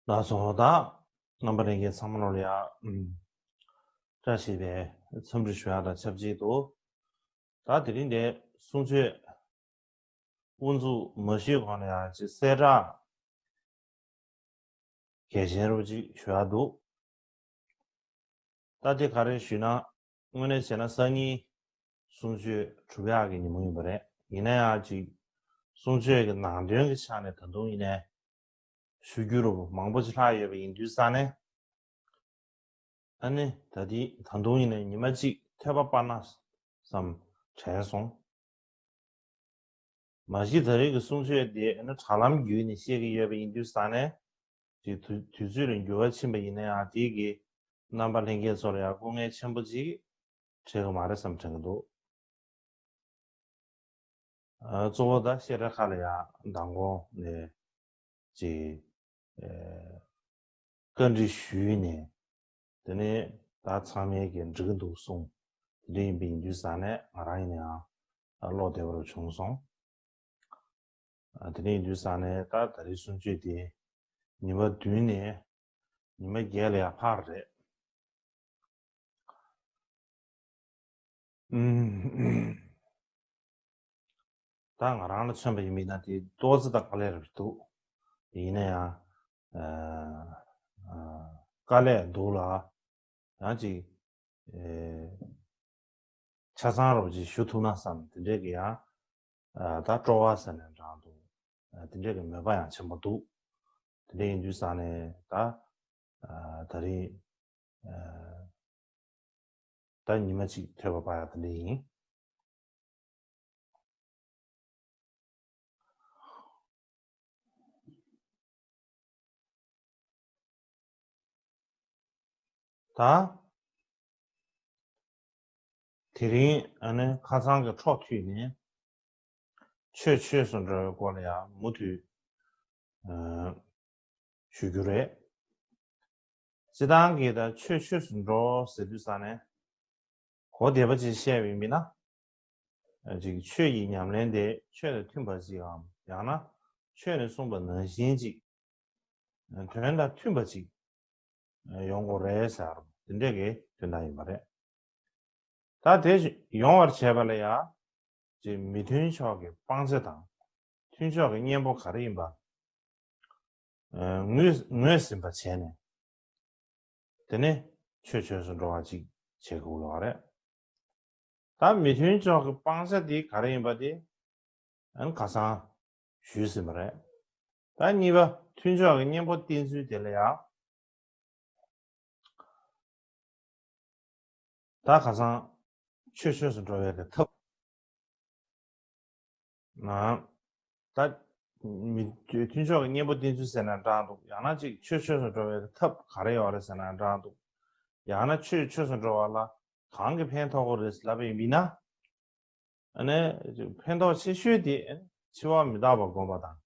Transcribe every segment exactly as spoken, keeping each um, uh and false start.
ལགས་སོ། ད་རྣམ་པ་ལྷན་རྒྱས་ཚང་མ་ལོ་ལ་ཡ་ཨུམ་བཀྲ་ཤིས་པའི་འཚམས་འདྲི་ཞུ་ཡག་དང་ཆབས་ཅིག་ཏུ། ད་དེ་རིང་འདི་གསུང་ཆོས་དབུ་འཛུགས་མ་ཞུས་གོང་ལ་ཡ་ཅིག་གསལ་བསྒྲགས་གལ་ཆེན་རུ་ཅིག་ཞུ་ཡག་འདུག་ད་དེ་ག་རེ་ཞུས་ན། དངོས་གནས་བྱས་ན་སང་ཉིན་གསུང་ཆོས་གྲུབ་ཡག་གི་ཉིན་མོ་ཡིན་པ་རེད། ཡིན་ན་ཡང་ཅིག་གསུང་ཆོས་ཀྱི་ནང་དོན་གྱི་ཆ་ནས་ད་དུང་ཡིན་ནའི་ཞུ་རྒྱུ་རུ་མང་པོ་ཅིག་ལྷག་ཡོད་པ་ཡིན་དུས་ཙང་ནས། ཨ་ནི་ད་དེ་ད་དུང་ཡིན་ནའི་ཉི་མ་གཅིག་ཐོས་པ་སྤར་ན་བསམ་དྲན་སོང་། མ་གཞི་ད་རེས་ཀྱི་གསུང་ཆོས་དེ་ཨ་ནི་དྲ་ལམ་བརྒྱུད་ནས་བཤད་ཀྱི་ཡོད་པ་ཡིན་དུས་ཙང་ནས། དེ་དུས་དུས་ཚོད་ལ་འགྱུར་བ་ཕྱིན་པ་ཡིན་ན་ཡང་དེ་གི་རྣམ་པ་ལྷན་རྒྱས་ཚོ་ལ་ཡང་སྐུ་ངལ་ཆེན་པོ་ཅིག་འཕྲད་ཀྱི་མ་རེད་བསམ་དྲན་གྱི་འདུག་ཨ་གཙོ་བོ་ད་བཤད་གྲྭ་ཁག་ལ་ཡང་མདང་དགོང་ནས་ཅིག་ཨེ་བཀའ་འདྲི་ཞུས་ནས། དེ་ནས་ད་ཚང་མས་ཀྱི་འགྲིག་གི་འདུག་གསུངས། དེ་འདྲ་ཡིན་པ་ཡིན་དུས་ཙང་ནས་ང་རང་ཡིན་ན་ཡང་ཨ་བློ་བདེ་བོ་རུ་བྱུང་སོང་། ཨ་དེ་འདྲ་ཡིན་དུས་ཙང་ནས་ད་ད་རེས་གསུང་ཆོས་དེ་ཉི་མ་བདུན་ནས་ཉི་མ་བརྒྱད་ལ་ཡང་འཕར་རེད། ཨུམ། ད་ང་རང་ལ་མཚོན་པ་ཡིན་མིན་ན་དེ་ཏོག་ཙམ་ད་དཀའ་ལས་རེད་འདུག་ཡིན་ན་ཡང་ཨ་ཨ་དཀའ་ལས་འདུག་ལ། ཡང་ཅིག་ཨེ་ཆ་ཚང་རོགས་ཅིག་ཞུ་ཐུབ་ན་བསམ། དེ་འདྲས་ཀྱི་ཡང་ཨ་ད་སྤྲོ་བ་ཟེར་ནས་འདྲ་འདུག་ཨ་དེ་འདྲས་ཀྱི་མོས་པ་ཡང་ཆེན་པོ་འདུག་དེ་འདྲས་ཡིན་དུས་ཙང་ནས་ད་ཨ་ད་རེས་ཨ་ད་ཉི་མ་གཅིག་ཐོས་པ་སྤར་ཡག་དེ་འདྲ་ཡིན། ད་དེ་རིང་ཨ་ནི་ཁ་སང་གི་འཕྲོ་མཐུད་ནས་ཆོས་ཆོས་སུ་འགྲོ་བའི་སྐོར་ལ་ཡང་མུ་མཐུད་ཨ་ཞུ་རྒྱུ་རེད། སྤྱིར་བཏང་གི་ད་ཆོས་ཆོས་སུ་འགྲོ་ཟེར་དུས་ཙང་ནས་གོ་བདེ་བ་ཅིག་བཤད་པ་ཡིན་ན། ཅིག་ཆོས་ཀྱི་ཉམས་ལེན་དེ་ཆོས་དང་མཐུན་པ་ཅིག་གམ། ཡང་ན་ཆོས་ནས་གསུངས་པ་ནང་བཞིན་ཅིག་དོན་དང་མཐུན་པ་ཅིག་ཡོང་དགོས་རེད་ཟེར། དེ་འདྲས་ཀྱི་དོན་དག་ཡིན་པ་རེད། ད་དེ་ཡོང་བར་བྱས་པ་ལ་ཡང་ཅིག་མི་མཐུན་ཕྱོགས་ཀྱི་སྤང་བྱ་དང་མཐུན་ཕྱོགས་ཀྱི་གཉེན་པོ་ག་རེ་ཡིན་པ་ངོས་ངོས་ཟིན་པ་བྱས་ནས། དེ་ནས་ཆོས་ཆོས་སུ་འགྲོ་བ་ཅིག་བྱེད་དགོས་ལོག་རེད། ད་མི་མཐུན་ཕྱོགས་ཀྱི་སྤང་བྱ་དེ་ག་རེ་ཡིན་པ་དེ་ཨ་ནི་ཁ་སང་ཞུས་ཟིན་པ་རེད། ད་གཉིས་པ་མཐུན་ཕྱོགས་ཀྱི་གཉེན་པོ་བསྟེན་ཚུལ་དེ་ལ་ཡང་། ད་ཁ་སང་ཆོས་ཆོས་སུ་འགྲོ་བའི་གི་ཐབས། ན། ད་མི་མཐུན་ཕྱོགས་ཀྱི་གཉེན་པོ་བསྟེན་ཚུལ་ཟེར་ན་འདྲ་འདུག་ཡང་ན་ཅིག་ཆོས་ཆོས་སུ་འགྲོ་བའི་གི་ཐབས་ག་རེ་ཡོད་རེད་ཟེར་ན་འདྲ་འདུག་ཡང་ན་ཆོས་ཆོས་སུ་འགྲོ་བ་ལ་གང་གི་ཕན་ཐོགས་ཀྱི་རེད་ལབ་པ་ཡིན་ན། ཨ་ནི་ཕན་ཐོགས་ཆེ་ཤོས་དེ་འཆི་བ་མི་རྟག་པ་སྒོམ་པ་དང་།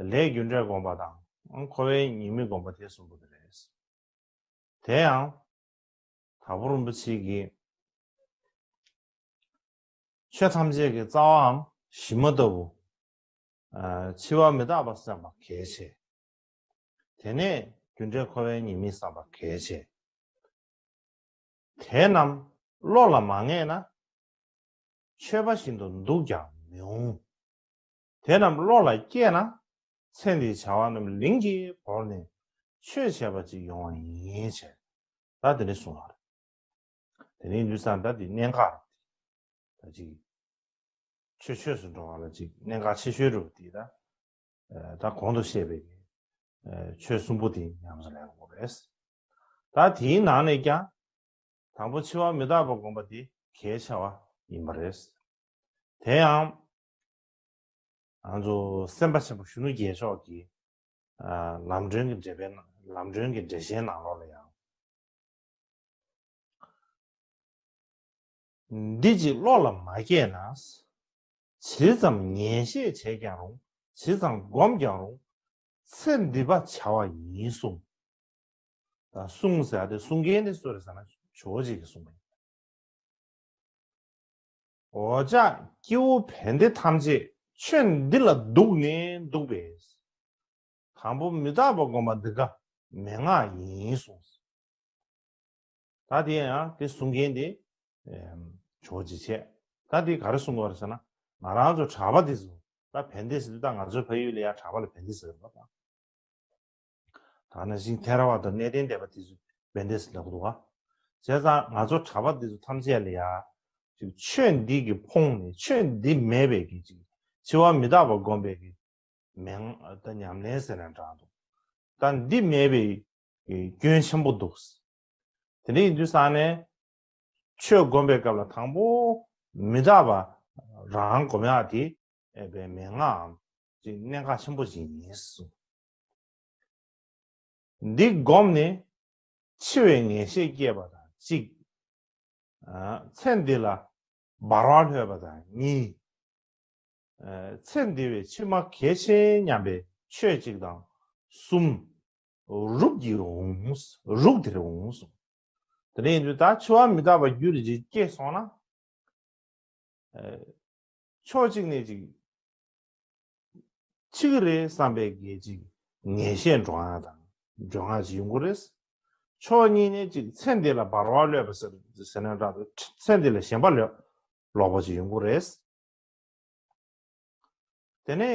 ལས་རྒྱུ་འབྲས་སྒོམ་པ་དང་། འཁོར་བའི་ཉེས་དམིགས་སྒོམ་པ་དེ་གསུམ་པོ་དེ་རེད། དེ་ཡང་། དྭགས་པོ་རིན་པོ་ཆེ་གིས། ཆོས་ཐམས་ཅད་ཀྱི་རྩ་བའམ་གཞི་མ་ལྟ་བུ། ཨ་འཆི་བ་མི་རྟག་པ་བསམ་པ་གལ་ཆེ། དེ་ནས་རྒྱུ་འབྲས་འཁོར་བའི་ཉེས་དམིགས་བསམ་པ་གལ་ཆེ། དེ་རྣམས་བློ་ལ་མ་ངེས་ན། ཆོས་པ་བཞིན་དུ་འདུག་ཀྱང་མི་འོང་། དེ་རྣམས་བློ་ལ་སྐྱེས་ན། ཚེ་འདིའི་བྱ་བ་རྣམས་ལིང་གིས་བོར་ནས་ཆོས་བྱས་པ་ཅིག་ཡོང་བ་ཡིན་ཞེས། ད་དེ་འདྲ་གསུངས་པ་རེད། དེ་ནས་ཡིན་དུས་ཙང་ད་དེ་གནད་འགག་རེད། ད་ཅིག་ཆོས་ཆོས་སུ་འགྲོ་བ་ལ་ཅིག་གནད་འགག་ཆེ་ཤོས་རུ་དེ་ད་ད་གོང་དུ་བཤད་པའི་ཆོས་གསུམ་པོ་དེ་ཉམས་སུ་ལེན་དགོས་རེད། ད་དེའི་ནང་ནས་ཀྱང་དང་པོ་འཆི་བ་མི་རྟག་པ་སྒོམ་པ་དེ་གལ་ཆེ་བ་ཡིན་པ་རེད། དེ་ཡང་ང་ཚོ་སེམས་དཔའ་ཆེན་པོ་གཞོན་ནུ་རྒྱལ་མཆོག་གིས་ལམ་སྒྲོན་གྱི་འགྲེལ་པའི་ནང་ལམ་སྒྲོན་གྱི་འགྲེལ་བཤད་ནང་ལོགས་ལ་ཡང་། འདི་གཅིག་བློ་ལ་མ་སྐྱེས་ན། ཇི་ཙམ་ཉན་བཤད་བྱས་ཀྱང་རུང་། ཇི་ཙམ་བསྒོམས་ཀྱང་རུང་། ཚེ་འདི་པ་བྱ་བ་ཡིན་གསུངས། ད་གསུངས་ཟེར་ཡ་དེ་གསུང་མཁན་དེ་སུ་རེད་ཟེར་ན་ཇོ་བོ་རྗེ་གིས་གསུངས་པ་ཡིན། འོ་ཅག་སྐྱེ་བོ་ཕན་བདེ་ཐམས་ཅད་ཆོས་འདི་ལ་འདུག་ནས་འདུག་པས། དང་པོ་མི་རྟག་པ་བསྒོམ་པ་འདི་ཀ་མན་ངག་ཡིན་གསུངས། ད་དེ་ཡང་དེ་གསུང་མཁན་དེ་ཇོ་བོ་རྗེ་བྱས། ད་དེ་ག་རེ་གསུང་གི་ཡོད་རེད་ཟེར་ན། ང་རང་ཚོ་གྲྭ་པ་དེ་ཚོ་ད་བན་དེ་ཟེར་དུས། ད་ང་ཚོའི་ཕ་ཡུལ་ལ་ཡང་གྲྭ་པ་ལ་བན་དེ་ཟེར་གི་རེད་པ། ད་ནང་བཞིན་ཐེ་ར་ཝ་དང་གནས་བརྟན་སྡེ་པ་དེ་ཚོ་བན་དེ་ཟེར་ལབ་ཀྱི་འདུག་ག་བྱས་ཙང་ང་ཚོ་གྲྭ་པ་དེ་ཚོ་ཐམས་ཅད་ལ་ཡང་ཅིག་ཆོས་འདི་གིས་ཕོངས་ནས། ཆོས་འདི་མེད་པའི་གི་ཅིག་འཆི་བ་མི་རྟག་པ་བསྒོམ་པའི་གི་མན་ད་ཉམས་ལེན་ཟེར་ན་འདྲ་འདུག་ད་འདི་མེད་པའི་སྐྱོན་ཆེན་པོ་འདུག་དེ་འདྲ་ཡིན་དུས་ཙང་ནས། ཆོས་བསྒོམ་པའི་སྐབས་ལ་དང་པོ་མི་རྟག་པ་རང་བསྒོམ་ཡག་དེ་ཨེ་པའི་མན་ངག་གམ་ཅིག་གནད་འགག་ཆེན་པོ་ཞིག་ཡིན་གསུངས། འདི་བསྒོམས་ནས་འཆི་བའི་ངེས་ཤེས་སྐྱེས་པ་དང་གཅིག་ཚེ་འདི་ལ་འབར་བ་ལྷོད་པ་དང་གཉིས། ཚེ་འདི་བས་ཕྱི་མ་གལ་ཆེ་སྙམ་པའི་ཆོས་གཅིག་དང་གསུམ། རུག་གི་འོང་། རུག་དེར་འོང་གསུངས། དེ་འདྲ་ཡིན་དུས་ད་འཆི་བ་མི་རྟག་པ་རྒྱུད་ལ་ཅིག་སྐྱེས་སོང་ན། ཕྱོགས་གཅིག་ནས་ཅིག་འཆི་གི་རེད་བསམ་པའི་གི་ཅིག་ངེས་ཤེས་འདྲོངས་ཡག་དང་འདྲོངས་ཡག་ཅིག་ཡོང་གི་རེད། ཕྱོགས་གཉིས་ནས་ཅིག་ཚེ་འདི་ལ་འབར་བ་ལྷོད་པ་ཟེར་ཟེར་ན་འདྲ་འདུག་ཚེ་འདི་ལ་ཞེན་པ་ལོག་ལོག་པ་ཅིག་ཡོང་གི་རེད། དེ་ནས་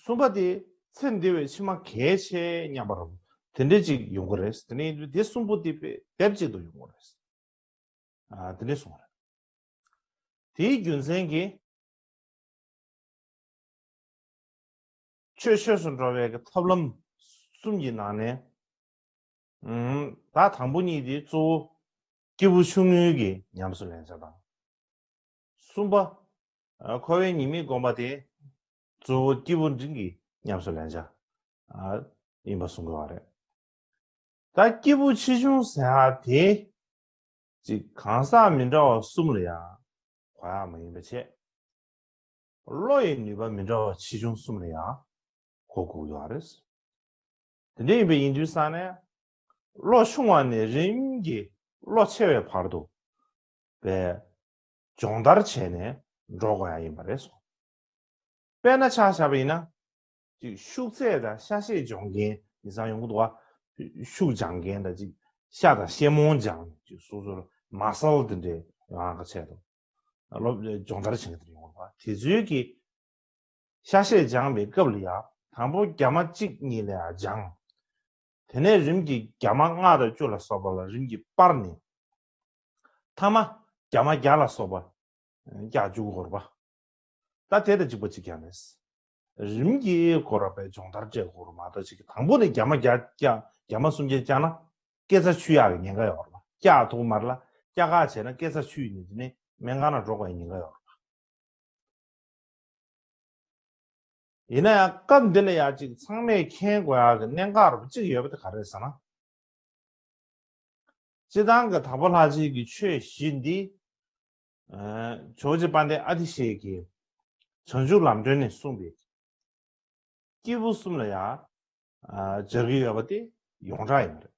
གསུམ་པ་དེ་ཚེ་འདི་བས་ཕྱི་མ་གལ་ཆེ་སྙམ་པ་རུ་དེ་འདྲ་ཅིག་ཡོང་གི་རེད། དེ་ནས་དེ་གསུམ་པོ་དེ་དཔེ་སྡེབ་གཅིག་ཏུ་ཡོང་གི་རེད། ཨ་དེ་འདྲ་གསུངས་རེད། དེའི་རྒྱུ་མཚན་གྱིས་ཆོས་ཆོས་སུ་འགྲོ་བའི་གི་ཐབས་ལམ་གསུམ་གྱི་ནང་ནས། ཨུམ། ད་དང་པོ་གཉིས་དེ་གཙོ་བོ་སྐྱེས་བུ་ཆུང་ངུའི་གི་ཉམས་སུ་ལེན་བྱ་དང་། གསུམ་པ། ཨ། འཁོར་བའི་ཉེས་དམིགས་བསྒོམ་པ་དེ་གཙོ་བོ་སྐྱེས་བུ་འབྲིང་གི་ཉམས་སུ་ལེན་བྱ། ཨ། ཡིན་པ་གསུང་དགོས་པ་རེད། ད་སྐྱེས་བུ་ཆེ་ཆུང་ཟེར་ཡག་དེ། ཅིག་གང་ཟག་མི་འདྲ་བ་གསུམ་ལ་ཡང་གོ་ཡག་མ་ཡིན་པ་བྱས། བློ་ཡི་ནུས་པ་མི་འདྲ་བ་ཆེ་ཆུང་གསུམ་ལ་ཡང་གོ་དགོས་ཡོད་རེད། དེ་འདྲ་ཡིན་པ་ཡིན་དུས་ཙང་ནས། བློ་ཆུང་བ་ནས་རིམ་གྱིས་བློ་ཆེ་བའི་བར་དུ་བའི་སྦྱོང་བརྡར་བྱས་ནས་འགྲོ་དགོས་ཡག་ཡིན་པ་རེད་སོ། དཔེར་ན་ཆ་བཞག་པ་ཡིན་ན། ཅིག་ཤུགས་ཚད་དང་ཤ་ཤེད་སྦྱོང་མཁན་ཡིན་ཙང་ཡོང་གི་འདུག་ག་ཤུགས་སྦྱང་མཁན་དང་ཅིག་ཤ་དང་ཤེད་མོ་སྦྱང་ཅིག་སོ་སོར་མ་སལ་དེ་འདྲའི་ཡོང་ཡག་གི་ཆེད་དུ། སློབ་སྦྱོང་བརྡར་བྱེད་མཁན་དེ་འདྲ་ཡོང་གི་འདུག་ག་དེ་ཚོའི་གི་ཤ་ཤེད་སྦྱང་བའི་སྐབས་ལ་ཡང་དང་པོ་རྒྱ་མ་གཅིག་གཉིས་ལ་ཡང་སྦྱང་། དེ་ནས་རིམ་གྱིས་རྒྱ་མ་ལྔ་དང་བཅུ་ལ་སོགས་པ་ལ་རིམ་གྱིས་སྤར་ནས། མཐའ་མ་རྒྱ་མ་བརྒྱ་ལ་སོགས་པ་བཀྱག་བཅུག་དགོས་རེད་པ། ད་དེ་དང་གཅིག་པ་གཅིག་རྐྱང་རེད། རིམ་གྱིས་ཁོ་ར་པའི་སྦྱོང་བརྡར་སྤྲད་དགོས་རེད་མ་གཏོགས། ཅིག་དང་པོ་ནས་རྒྱ་མ་བརྒྱ་བཀྱག་རྒྱ་མ་སུམ་བརྒྱ་བཀྱག་ན་སྐེ་ཚ་འཆུ་ཡག་གི་ཉེན་ཁ་ཡོད་རེད་པ། བཀྱག་ཐུབ་མ་རེད་ལ། བཀྱག་ཁ་བྱས་ན་སྐེ་ཚ་འཆུ་ཡིན་ནས་དེ་ནས་སྨན་ཁང་ལ་འགྲོ་དགོས་ཡག་ཉེན་ཁ་ཡོད་རེད་པ། ཡིན་ན་ཡང་སྐབས་འདི་ལ་ཡང་ཅིག་ཚང་མས་མཁྱེན་དགོས་ཡག་གི་གནད་འགག་རུ་གཅིག་ཡོད་པ་དེ་ག་རེ་རེད་ཟེར་ན། སྤྱིར་བཏང་གི་དྭགས་པོ་ལྷ་རྗེ་གི་ཆོས་བཞི་འདི། ཨ། ཇོ་བོ་རྗེ་དཔལ་ལྡན་ཨ་ཏི་ཤའི་གི་བྱང་ཆུབ་ལམ་སྒྲོན་ནས་གསུངས་པའི་སྐྱེས་བུ་གསུམ་ལ་ཡང་། ཨ། སྦྱར་གྱི་ཡོད་པ་དེ་ཡོངས་གྲགས་ཡིན་པ་རེད།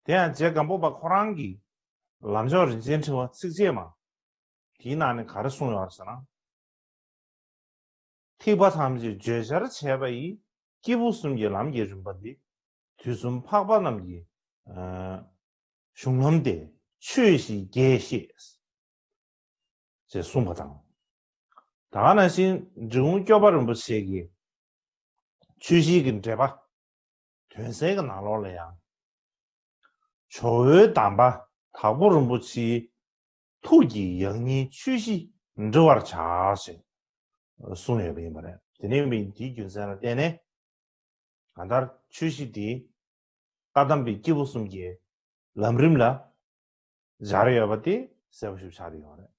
དེ་ཡང་རྗེ་སྒམ་པོ་པ་ཁོ་རང་གིས་ལམ་མཆོག་རིན་ཆེན་ཕྲེང་བ་ཚིགས་བཅད་མ་དེའི་ནང་ནས་ག་རེ་གསུངས་ཡོད་ཟེར་ན། ཐེག་པ་ཐམས་ཅད་བརྗོད་བྱར་བྱས་པ་ཡི། སྐྱེས་བུ་གསུམ་གྱི་ལམ་གྱི་རིམ་པ་འདི། དུས་གསུམ་འཕགས་པ་རྣམས་ཀྱི། ཨ། གཞུང་ལམ་སྟེ། ཆོས་བཞི་རྒྱས་བཤད། ཅེས་གསུངས་པ་དང་། ད་ག་ནང་བཞིན་འབྲི་གུང་སྐྱོབ་པ་རིན་པོ་ཆེ་གིས་ཆོས་བཞིའི་གི་འགྲེལ་པ། དོན་གསལ་གྱི་ནང་ལོགས་ལ་ཡང་། ཇོ་བོའི་གདམས་པ་དྭགས་པོ་རིན་པོ་ཆེའི་ཐུགས་ཀྱི་ཡང་སྙིང་ཆོས་བཞི་འབྲི་བར་བྱ་ཞེས་གསུངས་ཡོད་པ་ཡིན་པ་རེད། དེ་ནས་འདིའི་རྒྱུ་མཚན་ལ་བརྟེན་ནས། གང་ལྟར་ཆོས་བཞི་འདི་བཀའ་གདམས་པའི་སྐྱེས་བུ་གསུམ་གྱི་ལམ་རིམ་ལ་སྦྱར་ཡོད་པ་དེ་གསལ་པོ་ཞིག་ཆགས་ཀྱི་ཡོད་རེད།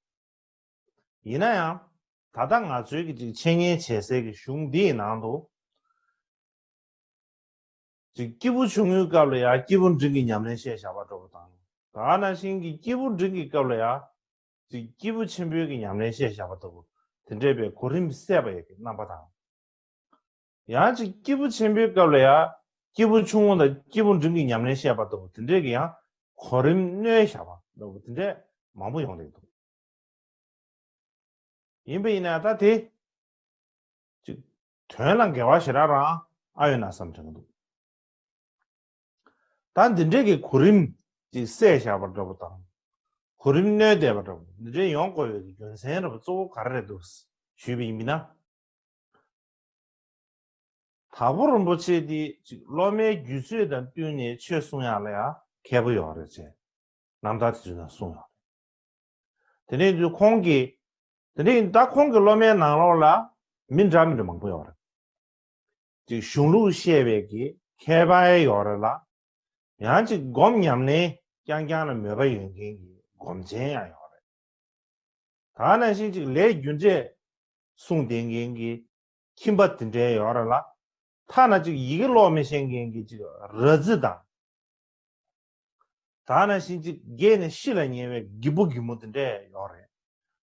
ཡིན་ན་ཡང་། ད་ལྟ་ང་ཚོའི་གི་ཅིག་འཆད་ཉན་བྱེད་སའི་གི་གཞུང་འདིའི་ནང་དུ། ཅིག་སྐྱེས་བུ་ཆུང་ངུའི་སྐབས་ལ་ཡང་སྐྱེས་བུ་འབྲིང་གི་ཉམས་ལེན་བཤད་བཞག་པ་འདྲ་པོ་དང་། ད་ག་ནང་བཞིན་གྱི་སྐྱེས་བུ་འབྲིང་གི་སྐབས་ལ་ཡང་། ཅིག་སྐྱེས་བུ་ཆེན་པོའི་གི་ཉམས་ལེན་བཤད་བཞག་པ་ལྟ་བུ། དེ་འདྲས་པའི་གོ་རིམ་གསལ་བའི་གི་རྣམ་པ་དང་། ཡང་ཅིག་སྐྱེས་བུ་ཆེན་པོའི་སྐབས་ལ་ཡང་སྐྱེས་བུ་ཆུང་ངུ་དང་སྐྱེས་བུ་འབྲིང་གི་ཉམས་ལེན་བཤད་པ་ལྟ་བུ་དེ་འདྲས་ཀྱི་ཡང་གོ་རིམ་སྣོན་བཞག་པ་ལྟ་བུ་དེ་འདྲས་མང་པོ་ཡོང་བསྡད་འདུག་ཡིན་པ་ཡིན་ན་ད་དེ། ཅིག་དོན་ལ་འགལ་བ་ཞེ་དྲག་རང་ ཨ་ཡོད་ན་བསམ་དྲན་གྱི་འདུག་ད་འདི་འདྲའི་གི་གོ་རིམ་ཅིག་བསྲེས་བཞག་པ་འདྲ་པོ་དང་། གོ་རིམ་སྣོན་བསྡད་པ་འདྲ་པོ་འདི་འདྲའི་ཡོང་དགོས་པའི་རྒྱུ་མཚན་འདྲ་པོ་གཙོ་བོ་ག་རེ་རེད་འདུག་ཞུས་པ་ཡིན་ན། དྭགས་པོ་རིན་པོ་ཆེ་འདི་ཅིག་སློབ་མའི་རྒྱུད་ཚོད་དང་བསྟུན་ནས་ཆོས་གསུང་ཡག་ལ་ཡང་མཁས་པོ་ཡོད་རེད་ཅེས་རྣམ་ཐར་དེ་ཚོའི་ནང་གསུངས་ཡོད་རེད། དེ་ནས་དུས་ཁོང་གིས། དེ་ནས་ད་ཁོང་གི་སློབ་མའི་ནང་ལོགས་ལ་མི་འདྲ་མི་འདྲ་མང་པོ་ཡོད་རེད། ཅིག་གཞུང་ལུགས་ཤེས་པའི་གི་མཁས་པ་ཡང་ཡོད་རེད་ལ། ཡང་ཅིག་སྒོམ་ཉམས་ལེན་རྐྱང་རྐྱང་ལ་མོས་པ་ཡོད་མཁན་གྱི་སྒོམ་ཆེན་ཡང་ཡོད་རེད། ད་ནང་བཞིན་ཅིག་ལས་རྒྱུ་འབྲས་གསུངས་བསྡད་མཁན་གྱི་ཁྱིམ་པ་དེ་འདྲའི་ཡོད་རེད་ལ། ཐ་ན་ཅིག་ཡི་གེ་ཀློག་མི་ཤེས་མཁན་གྱི་ཅིག་ར་རྫི་དང་། ད་ནང་བཞིན་ཅིག་རྒས་ནས་ཤི་ལ་ཉེ་བའི་རྒད་པོ་རྒད་མོ་དེ་འདྲས་ཡོད་རེད།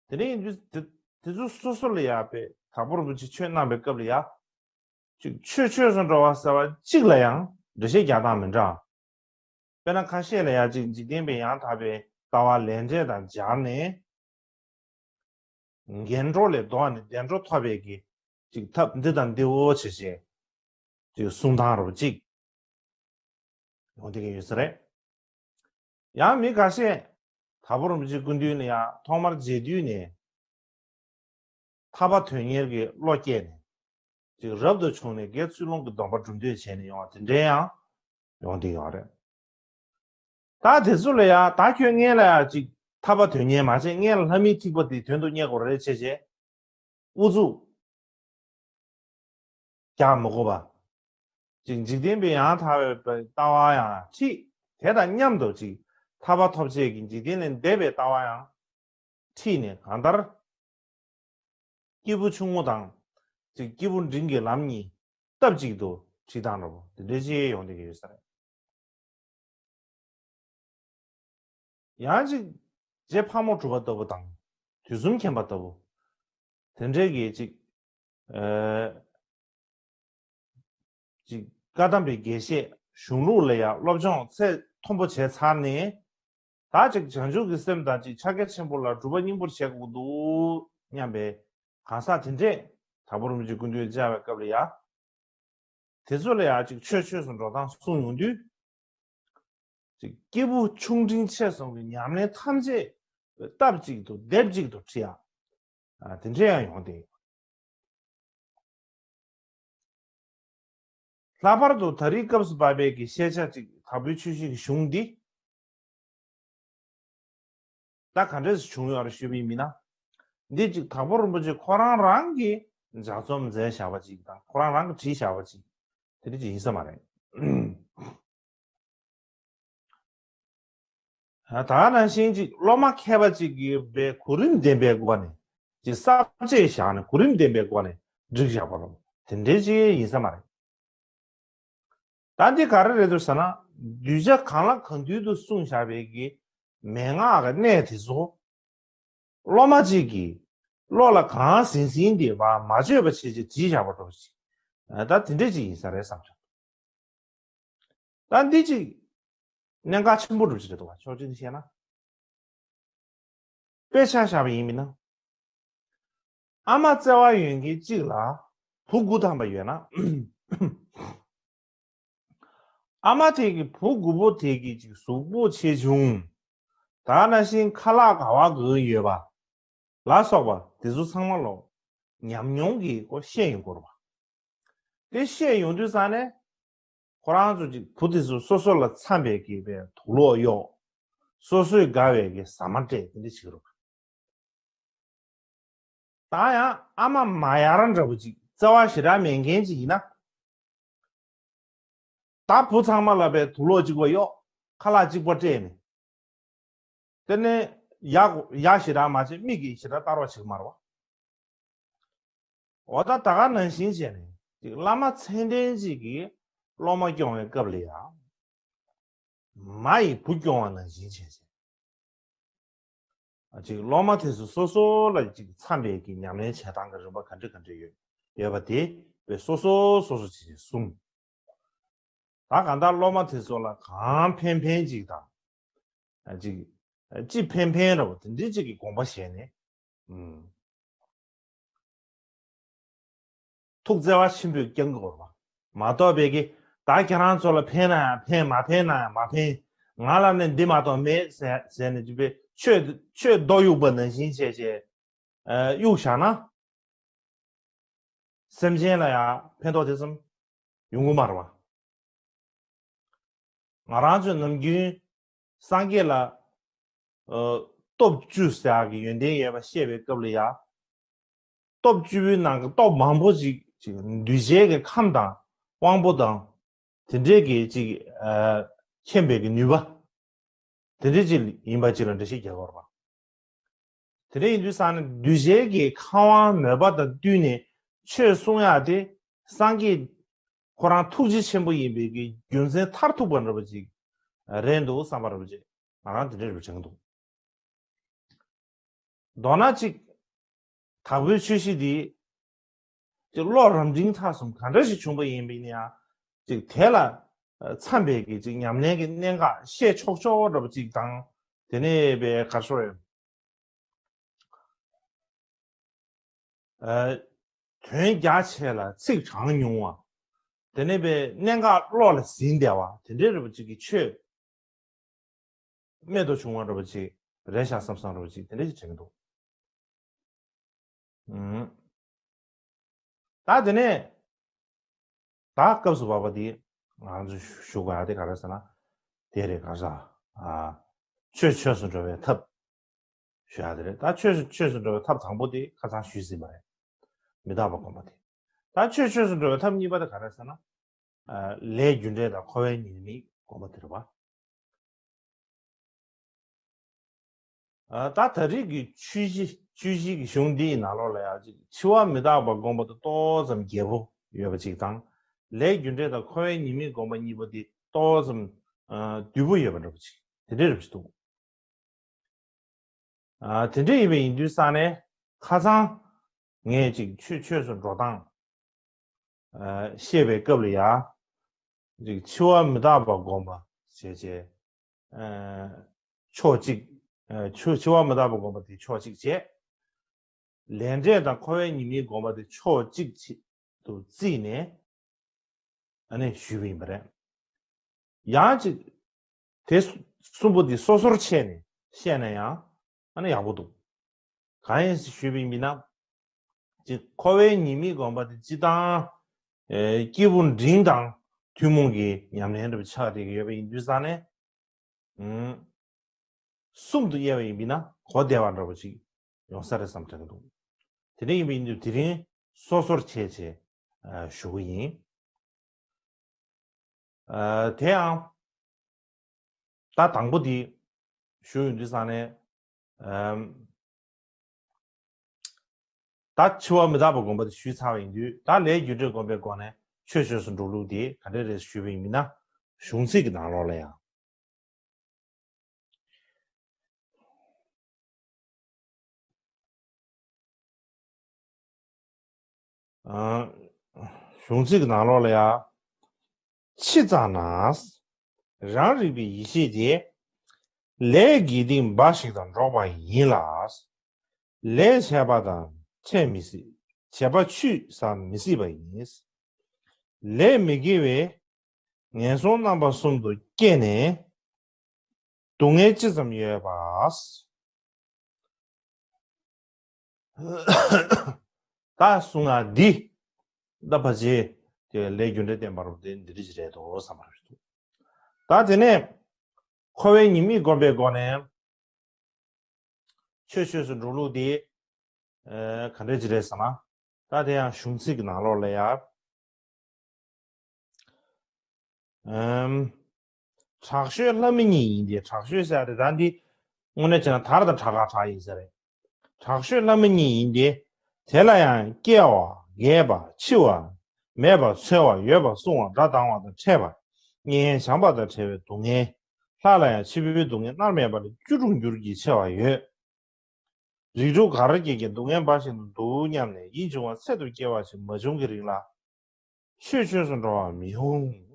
དེ་ནས་ཡིན་དུས་དེ་དེ་ཚོ་སོ་སོ་ལ་ཡ་དཔེ་དྭགས་པོ་རིན་པོ་ཆེ་ཆོས་གནང་བའི་སྐབས་ལ་ཡ། ཅིག་ཆོས་ཆོས་སུ་འགྲོ་བ་ཟེར་བ་གཅིག་ལ་ཡང་འགྲེལ་བཤད་རྒྱག་སྟངས་མི་འདྲ། དཔེར་ན་ཁ་ཤས་ལ་ཡ་ཅིག་འཇིག་རྟེན་པའི་ཡང་དག་པའི་ལྟ་བ་ལས་འབྲས་དང་སྦྱར་ནས། ངན་འགྲོ་ལས་ལྡོག་ནས་བདེ་འགྲོ་ཐོབ་པའི་གི་ཅིག་ཐབས་འདི་དང་འདི་འོ་བྱེད་བྱེད་ཅིག་གསུང་སྟངས་རོ་ཅིག་ཡོང་བསྡད་ཀྱི་ཡོད་ས་རེད། ཡང་མི་ཁ་ཤས་དྭགས་པོ་རིན་པོ་ཆེ་སྐུ་མདུན་ལ་ཡང་ཐོག་མར་མཇལ་དུས་ནས་ཐར་པ་དོན་གཉེར་གྱི་བློ་སྐྱེས་ནས་ཅིག་རབ་ཏུ་བྱུང་ནས་དགེ་ཚུལ་སློང་གི་སྡོམ་པ་སྒྲུབ་འདོད་བྱས་ནས་ཡོང་བ་དེ་འདྲའི་ཡང་ཡོང་བསྡད་ཡོད་རེད། ད་དེ་ཚོ་ལ་ཡང་ད་ཁྱོད་སྔོན་ལ་ཡང་ཅིག་ཐར་པ་དོན་གཉེར་མ་བྱས་སྔོན་ལ་ལྷ་མིའི་ཐིགས་པ་དེ་དོན་དུ་གཉེར་དགོས་རེད་བྱས་བྱས། ཨུ་ཚུགས་རྒྱག་མི་དགོས་པ། ཅིག་འཇིག་རྟེན་པའི་ཡང་དག་པའི་ལྟ་བ་ཡང་ཁྲིད། དེ་དང་མཉམ་དུ་ཅིག་ཐར་པ་ཐོབ་བྱེད་ཀྱི་འཇིག་རྟེན་ལས་འདས་པའི་ལྟ་བ་ཡང་ཁྲིད་ནས་གང་ལྟར། སྐྱེས་བུ་ཆུང་ངུ་དང་། ཅིག་སྐྱེས་བུ་འབྲིང་གི་ལམ་གཉིས་སྟབས་གཅིག་ཏུ་ཁྲིད་སྟངས་འདྲ་པོ་དེ་འདྲའི་ཅིག་ཡོང་བསྡད་ཀྱི་ཡོད་ས་རེད། ཡང་ཅིག་རྗེ་ཕག་མོ་གྲུ་པ་ལྟ་བུ་དང་དུས་གསུམ་མཁྱེན་པ་ལྟ་བུ། དེ་འདྲའི་གི་ཅིག་ཨ། ཅིག་བཀའ་གདམས་པའི་དགེ་བཤེས་གཞུང་ལུགས་ལ་ཡང་སློབ་སྦྱོང་ཚད་མཐོན་པོ་བྱས་ཚར་ནས། ད་ཅིག་བྱང་ཆུབ་ཀྱི་སེམས་དང་ཅིག་ཕྱག་རྒྱ་ཆེན་པོ་ལ་སྒྲུབ་པ་སྙིང་པོར་བྱེད་དགོས་འདུག་སྙམ་པའི་གང་ཟག་དེ་འདྲས་དྭགས་པོ་རིན་པོ་ཆེ་སྐུ་མདུན་བཅར་བའི་སྐབས་ལ་ཡང་། དེ་ཚོ་ལ་ཡང་ཅིག་ཆོས་ཆོས་སུ་འགྲོ་སྟངས་གསུངས་ཡོང་དུས། ཅིག་སྐྱེས་བུ་ཆུང་འབྲིང་ཆེ་གསུམ་གྱི་ཉམས་ལེན་ཐམས་ཅད་སྟབས་གཅིག་ཏུ་སྡེབ་གཅིག་ཏུ་ཁྲིད་ཡ། ཨ། དེ་འདྲ་ཡང་ཡོང་བསྡད་ཡོད། ལྷག་པར་དུ་ད་རེས་སྐབས་སུ་བབས་པའི་གི་ཤེས་བྱ་ཅིག་དྭགས་པོའི་ཆོས་བཤད་ཀྱི་གཞུང་འདི། ད་ག་འདྲས་སུ་བྱུང་ཡོད་རེད་ཞུས་པ་ཡིན་ན། འདི་ཅིག་དྭགས་པོ་རིན་པོ་ཆེ་ཁོ་རང་རང་གིས་ལྗགས་རྩོམ་མཛད་བཞག་པ་ཅིག་དང་ཁོ་རང་རང་གིས་བྲིས་བཞག་པ་ཅིག་དེ་འདྲ་ཅིག་ཡིན་ས་མ་རེད། ད་ག་ནང་བཞིན་ཅིག་སློབ་མ་མཁས་པ་ཅིག་གིས་པའི་གོ་རིམ་ལྡན་པའི་སྒོ་ནས་ཅིག་གསར་བརྗེ་བཞག་ནས་གོ་རིམ་ལྡན་པའི་སྒོ་ནས་བསྒྲིགས་བཞག་པ་རེད། དེ་འདྲའི་ཅིག་ཡིན་ས་མ་རེད། ད་འདི་ག་རེ་རེད་འདུག་ཟེར་ན། གདུལ་བྱ་གང་ལ་གང་འདུལ་དུ་གསུངས་བཞག་པའི་གི་མན་ངག་གི་གནད་དེ་ཚོ། སློབ་མ་གཅིག་གིས་བློ་ལ་གང་ཟིན་ཟིན་དེ་བ་མ་བཅོས་པ་བྱས་བྱས་བྲིས་བཞག་པ་འདྲ་ཞིག་ད་དེ་འདྲས་ཅིག་ཡིན་ས་རེད་བསམ་བྱུང་། ད་འདི་ཅིག་གནད་འགག་ཆེན་པོ་འདྲ་ཞིག་རེད་འདུག་བ། ཕྱོགས་གཅིག་ནས་བཤད་ན། དཔེ་ཆ་བཞག་པ་ཡིན་མིན་ན། ཨ་མ་བརྩེ་བ་ཡོད་མཁན་གཅིག་ལ་བུ་དགུ་ཐམ་པ་ཡོད་ན། ཨ་མ་དེ་གི་བུ་དགུ་པོ་དེ་གི་ཅིག་གཟུགས་པོ་ཆེ་ཆུང་། ད་ནང་བཞིན་ཁ་ལག་ག་བ་གི་ཡོད་པ། ལ་སོགས་པ་དེ་ཚོ་ཚང་མ་ལོ་ཉམས་མྱོང་གི་སྒོ་ཤེས་ཡོང་དགོས་རེད་པ། དེ་ཤེས་ཡོང་དུས་ཙང་ནས་ཁོ་རང་ཚོ་ཅིག་བུ་དེ་ཚོ་སོ་སོ་ལ་འཚམ་པའི་གི་པའི་དུག་ལོག་གཡོག་སོ་སོས་དགའ་བའི་གི་ཟ་མ་སྤྲད་དེ་འདྲ་བྱེད་ཀྱི་རེད་པ། ད་ཡང་ཨ་མ་མ་ཡར་འདྲ་པོ་ཅིག་བརྩེ་བ་ཞེ་དྲག་མེད་མཁན་ཅིག་ཡིན་ན། ད་བུ་ཚང་མ་ལ་པའི་དུག་ལོག་གཅིག་པ་གཡོག་ཁ་ལག་གཅིག་པ་སྤྲད་ནས། དེ་ནས་ཡག་ཡག་ཞེ་དྲག་མ་བྱས་མིག་གིས་ཞེ་དྲག་ལྟ་རོགས་བྱེད་ཀྱི་མ་རེད་པ། འོ་ད་ད་ག་ནང་བཞིན་བྱས་ནས་ཅིག་བླ་མ་མཚན་ལྡན་ཅིག་གིས་སློབ་མ་སྐྱོང་བའི་སྐབས་ལ་ཡང་། མ་ཡིས་བུ་སྐྱོང་བ་ནང་བཞིན་བྱས་བྱས། ཅིག་སློབ་མ་དེ་ཚོ་སོ་སོ་ལ་ཅིག་འཚམ་པའི་གི་ཉམས་ལེན་བྱེད་སྟངས་ཀྱི་རིམ་པ་ག་འདྲ་ག་འདྲ་ཡོད་ཡོད་པ་དེ་བས་སོ་སོ་སོ་སོ་ཅིག་གསུངས། ད་གང་ལྟར་སློབ་མ་དེ་ཚོ་ལ་གང་ཕན་ཕན་ཅིག་དང་། ཅིག་ཅི་ཕན་ཕན་ར་བ་དེ་འདྲའི་ཅིག་གི་དགོངས་པ་བཞེས་ནས། ཨུམ། ཐུགས་བརྩེ་བ་ཆེན་པོས་བསྐྱང་དགོས་པ། མ་གཏོགས་པའི་གི་ད་ཁྱེད་རང་ཚོ་ལ་ཕན་ན་ཡང་ཕན། མ་ཕན་ན་ཡང་མ་ཕན། ང་ལ་ནི་འདི་མ་གཏོགས་མེད་ཟེར་ཟེར་ནས་ཅིག་པའི་ཆོས་ཆོས་རྡོ་གཡུག་པ་ནང་བཞིན་བྱས་བྱས་གཡུག་བཞག་ན། སེམས་ཅན་ལ་ཡང་ཕན་ཐོགས་དེ་ཙམ་ཡོང་གི་མ་རེད་བ། ང་རང་ཚོས་ནམ་རྒྱུན་སངས་རྒྱས་ལ་ཨ་སྟོབས་བཅུ་ཟེར་ཡག་གི་ཡོན་ཏན་ཡོད་པ་བཤད་པའི་སྐབས་ལ་ཡང་། སྟོབས་བཅུ་པོའི་ནང་གི་སྟོབས་མང་པོ་ཅིག་ཅིག་གདུལ་བྱའི་གི་ཁམས་དང་དབང་པོ་དང་དེ་འདྲའི་གི་ཅིག་ཨ་མཁྱེན་པའི་གི་ནུས་པ་དེ་འདྲའི་ཅིག་ཡིན་པ་ཅིག་ལ་འགྲེལ་བཤད་རྒྱག་དགོས་རེད་པ། དེ་འདྲ་ཡིན་དུས་ཙང་ནས་གདུལ་བྱའི་གི་ཁམས་དབང་མོས་པ་དང་བསྟུན་ནས་ཆོས་གསུང་ཡག་དེ་སངས་རྒྱས་ཁོ་རང་ཐུགས་རྗེ་ཆེན་པོ་ཡིན་པའི་གི་རྒྱུ་མཚན་མཐར་ཐུག་པ་འདྲ་པོ་ཅིག་རེད་འདུག་བསམ་པ་འདྲ་པོ་ཅིག་ང་རང་དེ་འདྲ་རེ་བ་དྲན་གྱི་འདུག་མདོར་ན་ཅིག་དྭགས་པོའི་ཆོས་གཞི་འདི་ཅིག་བློ་རབ་འབྲིང་ཐ་གསུམ་ག་འདྲ་ཞིག་བྱུང་པ་ཡིན་པ་ཡིན་ན་ཡང་ཅིག་དེ་ལ་འཚམས་པའི་གི་ཅིག་ཉམས་ལེན་གྱི་གནད་འགག་བཤད་ཆོག་ཆོག་འདྲ་པོ་ཅིག་དང་། དེ་ནས་པའི་ག་རེ་ཟེར། ཨ་དོན་རྒྱ་ཆེ་ལ་ཚིག་གྲངས་ཉུང་བ། དེ་ནས་པའི་གནད་འགག་བློ་ལ་ཟིན་བསྡད་པ་དེ་འདྲའི་རེ་བ་ཅིག་གི་ཆོས་རྨད་དུ་བྱུང་བ་འདྲ་པོ་ཅིག་རེད་ཤག་བསམ་བསམ་འདྲ་པོ་ཅིག་དེ་འདྲ་ཞིག་དྲན་གྱི་འདུག་ཨུམ། ད་དེ་ནས་ད་སྐབས་སུ་བབ་པ་འདི་ང་ཚོ་ཞུ་དགོས་ཡག་དེ་ག་རེ་ཟེར་ན། དེ་རེད། ག་རེ་ཟེར། ཨ་ཆོས་ཆོས་སུ་འགྲོ་བའི་ཐབས་ཞུ་ཡག་དེ་རེད། ད་ཆོས་ཆོས་སུ་འགྲོ་བའི་ཐབས་དང་པོ་དེ་ཁ་སང་ཞུས་ཟིན་པ་རེད། མི་རྟག་པ་སྒོམ་པ་དེ། ད་ཆོས་ཆོས་སུ་འགྲོ་བའི་ཐབས་གཉིས་པ་དེ་ག་རེ་ཟེར་ན། ཨ་ལས་རྒྱུ་འབྲས་དང་འཁོར་བའི་ཉེས་དམིགས་སྒོམ་པ་དེ་རེད་པ། ཨ་ད་ད་རེས་ཀྱི་ཆོས་གཞི་ཆོས་གཞི་གི་གཞུང་འདིའི་ནང་ལོགས་ལ་ཡང་ཅིག་འཆི་བ་མི་རྟག་པ་སྒོམ་པ་དེ་ཏོག་ཙམ་རྒྱས་པོ་ཡོད་པ་ཅིག་དང་། ལས་རྒྱུ་འབྲས་དང་འཁོར་བའི་ཉེས་དམིགས་སྒོམ་པ་གཉིས་པོ་དེ་ཏོག་ཙམ་ཨ་བསྡུས་པོ་ཡོད་པ་འདྲ་པོ་ཅིག་དེ་འདྲའི་རབ་ཅིག་འདུག་ཨ་དེ་འདྲ་ཡིན་པ་ཡིན་དུས་ཙང་ནས་ཁ་སང་ངས་ཅིག་ཆོས་ཆོས་སུ་འགྲོ་སྟངས་ཨ་བཤད་པའི་སྐབས་ལ་ཡང་ཅིག་འཆི་བ་མི་རྟག་པ་སྒོམ་པ་བྱས་བྱས། ཨ་ཕྱོགས་གཅིག་ཨ་འཆི་འཆི་བ་མི་རྟག་པ་སྒོམ་པ་དེ་ཕྱོགས་གཅིག་བྱས། ལས་འབྲས་དང་འཁོར་བའི་ཉེས་དམིགས་སྒོམ་པ་དེ་ཕྱོགས་གཅིག་ཏུ་བརྩིས་ནས་ཨ་ནི་ཞུས་པ་ཡིན་པ་རེད། ཡང་ཅིག་དེ་གསུམ་པོ་འདི་སོ་སོར་ཕྱེ་ནས་བཤད་ན་ཡང་ཨ་ནི་ཡག་པོ་འདུག་གང་ཡིན་ཞེས་ཞུས་པ་ཡིན་ན། ཅིག་འཁོར་བའི་ཉེས་དམིགས་སྒོམ་པ་དེ་སྤྱིར་བཏང་ཨེ་སྐྱེས་བུ་འབྲིང་དང་ཐུན་མོང་གི་ཉམས་ལེན་འདྲ་པོ་ཆགས་བསྡད་ཀྱི་ཡོད་པ་ཡིན་དུས་ཙང་ནས། ཨུམ། གསུམ་དུ་དབྱེ་བ་ཡིན་པས་ན་གོ་བདེ་བ་འདྲ་པོ་ཅིག་ཡོང་ས་རེད་བསམ་དྲན་གྱི་འདུག་དེ་འདྲ་ཡིན་པ་ཡིན་དུས་དེ་རིང་སོ་སོར་ཕྱེ་བྱས་ཨ་ཞུ་གི་ཡིན། ཨ་དེ་ཡང་ད་དང་པོ་འདི་ཞུ་ཡོང་དུས་ཙང་ནས། ཨམ། ད་འཆི་བ་མི་རྟག་པ་སྒོམ་པ་དེ་ཞུས་ཚར་བ་ཡིན་དུས། ད་ལས་རྒྱུ་འབྲས་སྒོམ་པའི་སྒོ་ནས་ཆོས་ཆོས་སུ་འགྲོ་ལུགས་དེ་ག་འདྲ་རེད་ཞུས་པ་ཡིན་ན། གཞུང་ཚིག་གི་ནང་ལོགས་ལ་ཡང་། ཨ་གཞུང་ཚིག་གི་ནང་ལོགས་ལ་ཡང་། ཕྱི་ཙ་ན། རང་རིག་པའི་ཡེ་ཤེས་དེ། ལས་དགེ་སྡིག་འབའ་ཞིག་དང་འགྲོགས་པ་ཡིན་ལ། ལས་བྱས་པ་དང་འཕྲད་མི་སྲིད། བྱས་པ་ཆུད་ཟ་མི་སྲིད་པ་ཡིན། ལས་མི་དགེ་བས་ངན་སོང་རྣམ་པ་གསུམ་དུ་སྐྱེས་ནས་སྡུག་བསྔལ་ཅི་ཙམ་ཡོད་པ། ད་གསུང་ཡག་འདི་ད་ཕལ་ཆེར་དེ་ལས་རྒྱུ་འབྲས་བསྟན་པ་རུ་དེ་འདི་རིགས་རེད་དོ་བསམ་པ་རེད། ད་དེ་ནས་འཁོར་བའི་ཉེས་དམིགས་སྒོམ་པའི་སྒོ་ནས་ཆོས་ཆོས་སུ་འགྲོ་ལུགས་དེ་ཨ་ག་འདྲ་ཅིག་རེད་ཟེར་ན། ད་དེ་ཡང་གཞུང་ཚིག་གི་ནང་ལོགས་ལ་ཡང་། ཨམ། དྲག་ཤོས་ལྷ་མི་གཉིས་ཡིན་ཏེ། དྲག་ཤོས་ཟེར་ཡག་དེ་ད་འདི་དངོས་གནས་བྱས་ན་དར་དང་དྲག་ག་དྲག་ཡིན་ས་རེད། དྲག་ཤོས་ལྷ་མི་གཉིས་ཡིན་ཏེ། དེ་ལ་ཡང་སྐྱེ་བ་རྒས་པ་འཆི་བ་མེད་པ་འཚོ་བ་ཡོད་པ་སྲུང་བ་དགྲ་སྡང་བ་དང་ཕྲད་པ་གཉེན་ཉེ་བྱམས་པ་དང་བྲལ་བའི་སྡུག་བསྔལ། ལྷ་ལ་ཡང་འཆི་བའི་སྡུག་བསྔལ་མནར་མེད་པ་ལས་བཅུ་དྲུག་འགྱུར་གྱིས་ཆེ་བ་ཡོད། རིགས་དྲུག་ག་ར་སྐྱེས་ཀྱང་སྡུག་བསྔལ་འབའ་ཞིག་ཏུ་འདུག་སྙམ་ནས་ཡིད་འབྱུང་བ་ཚད་དུ་སྐྱེ་བ་ཞིག་མ་བྱུང་གི་རིང་ལ་ཆོས་ཆོས་སུ་འགྲོ་བ་མི་འོང་།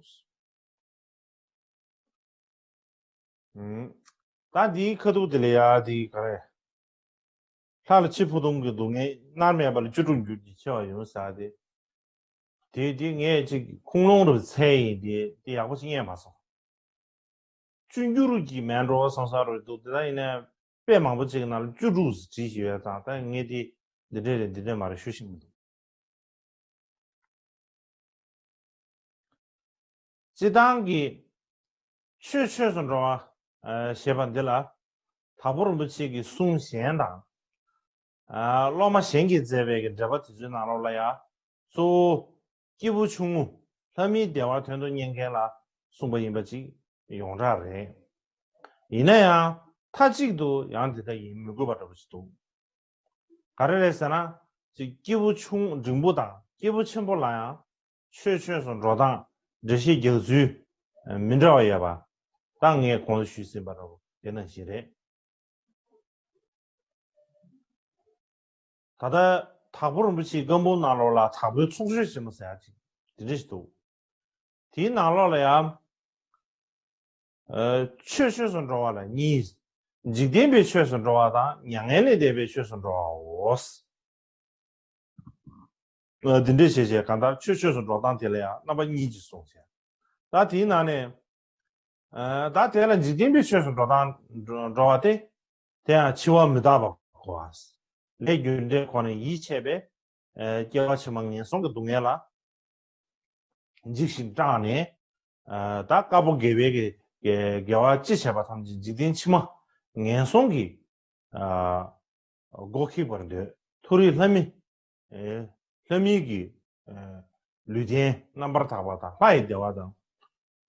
ཨུམ། ད་འདིའི་ཁ་ཐུག་དེ་ལ་ཡ་འདི་ག་རེ། ལྷ་ལ་འཆི་ཕུ་ཐུང་གི་སྡུག་བསྔལ་མནར་མེད་པ་ལས་བཅུ་དྲུག་འགྱུར་གྱིས་ཆེ་བ་ཡོད་ཟེར་ཏེ། དེ་དེ་ངས་ཅིག་ཁུངས་ལུང་རུ་འཚལ་ཡིན་དེ་དེ་ཡག་པོ་ཞིག་རྙེད་མ་སོང་། བཅུ་འགྱུར་གྱི་མེད་འགྲོ་བསམ་བསམ་རུ་འདུག་དེ་ལ་ཡིན་ན་དཔེ་མང་པོ་ཅིག་ནང་ལ་བཅུ་དྲུག་བྲིས་ཡོད་ཙང་ད་ངས་དེ་འདི་འདྲས་རེད་འདི་འདྲས་མ་རེད་ཞུ་ཤེས་མི་འདུག་སྤྱི་བཏང་གི་ཆོས་ཆོས་སུ་འགྲོ་བ་ཞེས་པ་འདི་ལ་དྭགས་པོ་རིན་པོ་ཆེ་གི་གསུང་གཞན་དང་། སློབ་མ་གཞན་གྱིས་མཛད་པའི་གི་འགྲེལ་པ་དེ་ཚོའི་ནང་ལོགས་ལ་ཡང་གཙོ་བོ་སྐྱེས་བུ་ཆུང་ངུ་ལྷ་མིའི་བདེ་བ་དོན་དུ་གཉེར་མཁན་ལ་གསུངས་པ་ཡིན་པ་ཅིག་ཡོངས་གྲགས་རེད། ཡིན་ན་ཡང་མཐའ་གཅིག་ཏུ་ཡང་དེ་ལྟ་ཡིན་མི་དགོས་པ་འདྲ་པོ་ཞིག་འདུག་ག་རེ་རེད་ཟེར་ན། ཅིག་སྐྱེས་བུ་ཆུང་འབྲིང་པོ་དང་སྐྱེས་བུ་ཆེན་པོ་ལ་ཡང་ཆོས་ཆོས་སུ་འགྲོ་སྟངས་འགྲེལ་བཤད་རྒྱག་ཚུལ་མི་འདྲ་བ་ཡོད་པ་ད་ངས་གོང་དུ་ཞུས་ཟིན་པ་འདྲ་པོ་དེ་ནང་བཞིན་རེད། ད་ལྟ་དྭགས་པོ་རིན་པོ་ཆེའི་བཀའ་འབུམ་ནང་ལོགས་ལ་དྭགས་པོའི་ཚོགས་ཆོས་ཆེན་མོ་ཟེར་ཡག་ཅིག་དེ་འདྲ་ཞིག་འདུག་དེའི་ནང་ལོགས་ལ་ཡང་ཆོས་ཆོས་སུ་འགྲོ་བ་ལ་གཉིས། འཇིག་རྟེན་པའི་ཆོས་སུ་འགྲོ་བ་དང་མྱ་ངན་ལས་འདས་པའི་ཆོས་སུ་འགྲོ་བའོ། འདི་འདྲས་བྱས་བྱས་གང་ལྟར་ཆོས་ཆོས་སུ་འགྲོ་སྟངས་དེ་ལ་ཡང་རྣམ་པ་གཉིས་ཀྱིས་གསུངས་བྱས། ད་དེའི་ནང་ནས། ད་དེ་ལ་འཇིག་རྟེན་པའི་ཆོས་སུ་འགྲོ་སྟངས་འགྲོ་བ་སྟེ། དེ་ཡང་འཆི་བ་མི་རྟག་པ་གོ་བ། ལས་རྒྱུ་འབྲས་ཁོ་ནས་ཡིད་ཆེས་པས། སྐྱེ་བ་ཕྱི་མ་ངན་སོང་གི་སྡུག་བསྔལ་ལ། འཇིགས་ཤིང་སྐྲག་ནས། ད་དཀར་པོ་དགེ་བའི་གི་དགེ་བ་ཅི་བྱས་པ་ཐམས་ཅད་འཇིག་རྟེན་ཕྱི་མ་ངན་སོང་གི་སྒོ་ཁེགས་པར་འདོད། མཐོ་རིས་ལྷ་མི། ལྷ་མིའི་གི་ལུས་རྟེན་རྣམ་པར་དག་པ་དང་ལྷ་ཡི་བདེ་བ་དང་།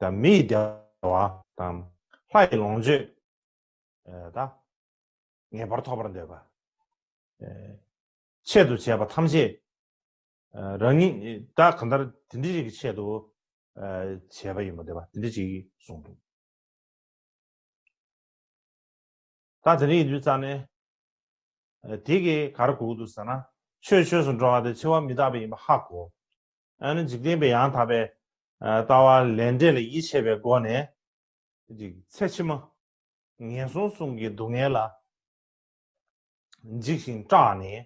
དང་མི་ཡི་བདེ་བ་དང་ལྷ་ཡི་ལོངས་སྤྱོད། ད་ངེས་པར་ཐོབ་པར་འདོད་པ། ཆེད་དུ་བྱས་པ་ཐམས་ཅད་རང་ཉིད་ད་གང་ལྟར་དེ་འདྲ་ཞིག་གི་ཆེད་དུ་བྱས་པ་ཡིན་པ་འདོད་པ་དེ་འདྲ་ཞིག་གསུངས་འདུག་ད་དེ་འདྲ་ཡིན་དུས་ཙང་ནས་དེ་གིས་ག་རེ་གོ་གི་འདུག་ཟེར་ན་ཆོས་ཆོས་སུ་འགྲོ་བ་དེ་འཆི་བ་མི་རྟག་པ་ཡིན་པ་ཧ་གོ། ཨ་ནི་འཇིག་རྟེན་པའི་ཡང་དག་པའི་ལྟ་བ་ལས་འབྲས་ལ་ཡིད་ཆེས་པའི་སྒོ་ནས། ཅིག་ཚེ་ཕྱི་མ་ངན་སོང་གསུམ་གྱི་སྡུག་བསྔལ་ལ་འཇིགས་ཤིང་སྐྲག་ནས།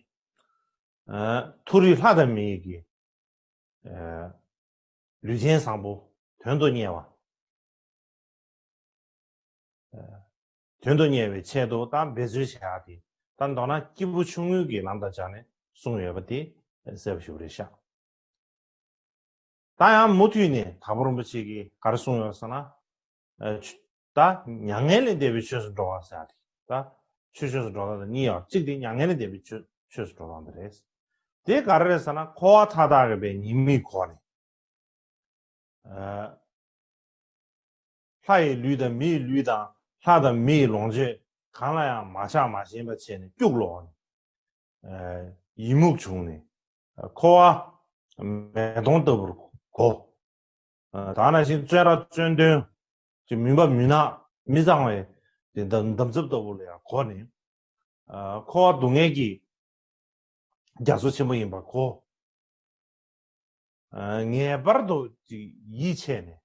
མཐོ་རིས་ལྷ་དང་མི་ཡི་གི་ལུས་རྟེན་བཟང་པོ་དོན་དུ་གཉེར་བ། དོན་དུ་གཉེར་བའི་ཆེད་དུ་ད་འབད་རྩོལ་བྱེད་ཡག་དེ་ད་མདོར་ན་སྐྱེས་བུ་ཆུང་ངུའི་གི་ལམ་དང་སྦྱར་ནས་གསུངས་ཡོད་པ་དེ་གསལ་པོ་ཞེ་པོ་རེད་ཤག་ད་ཡང་མུ་མཐུད་ནས་དྭགས་པོ་རིན་པོ་ཆེ་གིས་ག་རེ་གསུངས་ཡོད་ཟེར་ན། ད་མྱ་ངན་ལས་འདས་པའི་ཆོས་སུ་འགྲོ་བ་ཟེར་ཡག་དེ་ད་ཆོས་ཆོས་སུ་འགྲོ་སྟངས་དང་གཉིས་ཡོད། གཅིག་དེ་མྱ་ངན་ལས་འདས་པའི་ཆོས་ཆོས་སུ་འགྲོ་སྟངས་དེ་རེད། དེ་ག་རེ་རེད་ཟེར་ན་འཁོར་བ་མཐའ་དག་གི་བའི་ཉེས་དམིགས་གོ་ནས། ལྷ་ཡི་ལུས་དང་མི་ཡི་ལུས་དང་ལྷ་དང་མི་ཡི་ལོངས་སྤྱོད་གང་ལ་ཡང་མ་ཆགས་མ་ཞེན་པ་བྱས་ནས་སྐྱུག་ལོག་ནས། ཡི་མུག་བྱུང་ནས། འཁོར་བ་མེ་དོང་ལྟ་བུར་གོ། ད་ནང་བཞིན་བཙོན་ར་བཙོན་དོན་གྱི་མུན་པ་མུན་ནག་མི་གཙང་བའི་འདམ་འདམ་རྫབ་ལྟ་བུ་ལ་ཡང་གོ་ནས། འཁོར་བ་སྡུག་བསྔལ་གྱི་རྒྱ་མཚོ་ཆེན་པོ་ཡིན་པར་གོ། ངེས་པར་དུ་ཅིག་ཡིད་ཆེས་ནས་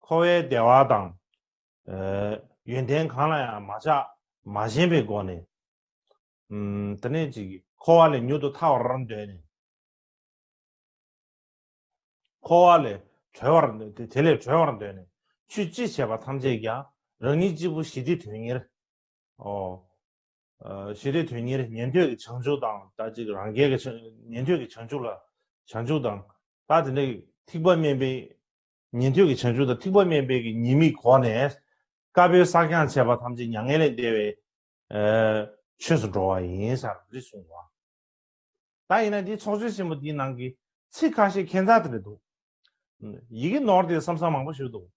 འཁོར་བའི་བདེ་བ་དང་། ཡོན་ཏན་གང་ལ་ཡང་མ་ཆགས་མ་ཞེན་པའི་སྒོ་ནས། དེ་ནས་ཅིག་འཁོར་བ་ལས་མྱུར་དུ་ཐར་བར་འདོད་ནས། འཁོར་བ་ལས་གྲོལ་བར་དེ་ལས་གྲོལ་བར་འདོད་ནས་ཆོས་ཅི་བྱས་པ་ཐམས་ཅད་ཀྱང་རང་ཉིད་གཅིག་པུ་ཞི་བདེ་དོན་གཉེར། ཨོ། ཞི་བདེ་དོན་གཉེར་ཉན་ཐོས་ཀྱི་བྱང་ཆུབ་དང་ད་ཅིག་རང་རྒྱལ་གྱི་བྱང་ཉན་ཐོས་ཀྱི་བྱང་ཆུབ་ལ་བྱང་ཆུབ་དང་ད་དེ་འདྲའི་ཐེག་པ་དམན་པའི་ཉན་ཐོས་ཀྱི་བྱང་ཆུབ་དང་ཐེག་པ་དམན་པའི་གི་ཉེས་དམིགས་གོ་ནས་དཀར་པོའི་སྲ་བརྐྱང་བྱས་པ་ཐམས་ཅད་མྱ་ངན་ལས་འདས་པའི་ཆོས་སུ་འགྲོ་བ་ཡིན་ཟེར་འདི་གསུངས་པ། ད་ཡིན་ན་འདི་ཚོགས་ཆོས་ཆེན་མོ་འདིའི་ནང་གི་ཚིག་ཁ་ཤས་ཁྱད་མཚར་དེ་འདྲ་འདུག་ཡི་གེ་ནོར་དེ་བསམ་བསམ་མང་པོ་ཞིག་འདུག་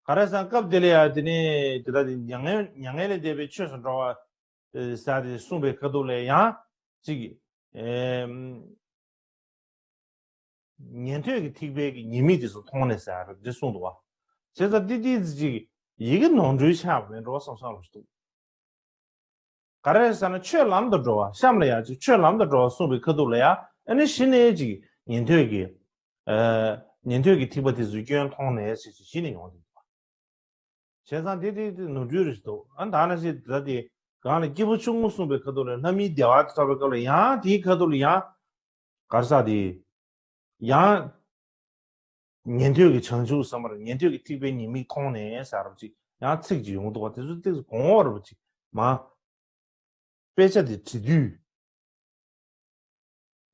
ག་རེ་ཟེར་ན་སྐབས་དེ་ལ་ཡང་དེ་ནས་དེ་ལྟ་དེ་མྱ་ངན་མྱ་ངན་ལས་འདས་པའི་ཆོས་སུ་འགྲོ་བ་ཟེར་དེ་གསུངས་པའི་ཁ་ཐུག་ལ་ཡང་ཅིག་ཉན་ཐོས་ཀྱི་ཐེག་པའི་གི་ཉེས་དམིགས་དེ་ཚོ་མཐོང་ནས་ཟེར་དེ་གསུངས་འདུག་བ། བྱས་ཙང་འདི་འདི་ཅིག་ཡི་གེ་ནོར་འཁྲུལ་ཆགས་པ་མེད་འགྲོ་བསམ་བསམ་རུ་འདུག་ག་རེ་ཟེར་ན་ཆོས་ལམ་དུ་འགྲོ་བ་གཤམ་ལ་ཡང་ཅིག་ཆོས་ལམ་དུ་འགྲོ་བ་གསུངས་པའི་ཁ་ཐུག་ལ་ཡང་ཨ་ནི་གཞི་ནས་ཅིག་ཉན་ཐོས་ཀྱི་ཉན་ཐོས་ཀྱི་ཐེག་པ་དེ་ཚོའི་སྐྱོན་མཐོང་ནས་ཟེར་ཅིག་གཞི་ནས་ཡོང་གི་འདུག་བྱས་ཙང་དེ་དེ་དེ་ནོར་འཁྲུལ་རེད་འདུག་ཨ་ད་ནང་བཞིན་ད་དེ་གང་ལ་སྐྱེས་བུ་ཆུང་ངུ་གསུངས་པའི་ཁ་ཐུག་ལ་ལྷ་མིའི་བདེ་བ་དེ་ཐོབ་པའི་སྐབས་ལ་ཡང་དེའི་ཁ་ཐུག་ལ་ཡང་ག་རེ་ཟེར་དེ། ཡང་ཉན་ཐོས་ཀྱི་བྱང་ཆུབ་བསམ་པར་ཉན་ཐོས་ཀྱི་ཐེག་པའི་ཉེས་དམིགས་མཐོང་ནས་ཟེར་བ་ཅིག་ཡང་ཚིག་ཅིག་ཡོང་འདུག་བ། དེ་ཚོ་ཏོག་ཙམ་གོང་འོག་རེད་པ་ཅིག་མ། དཔེ་ཆ་དེ་བྲིས་དུས།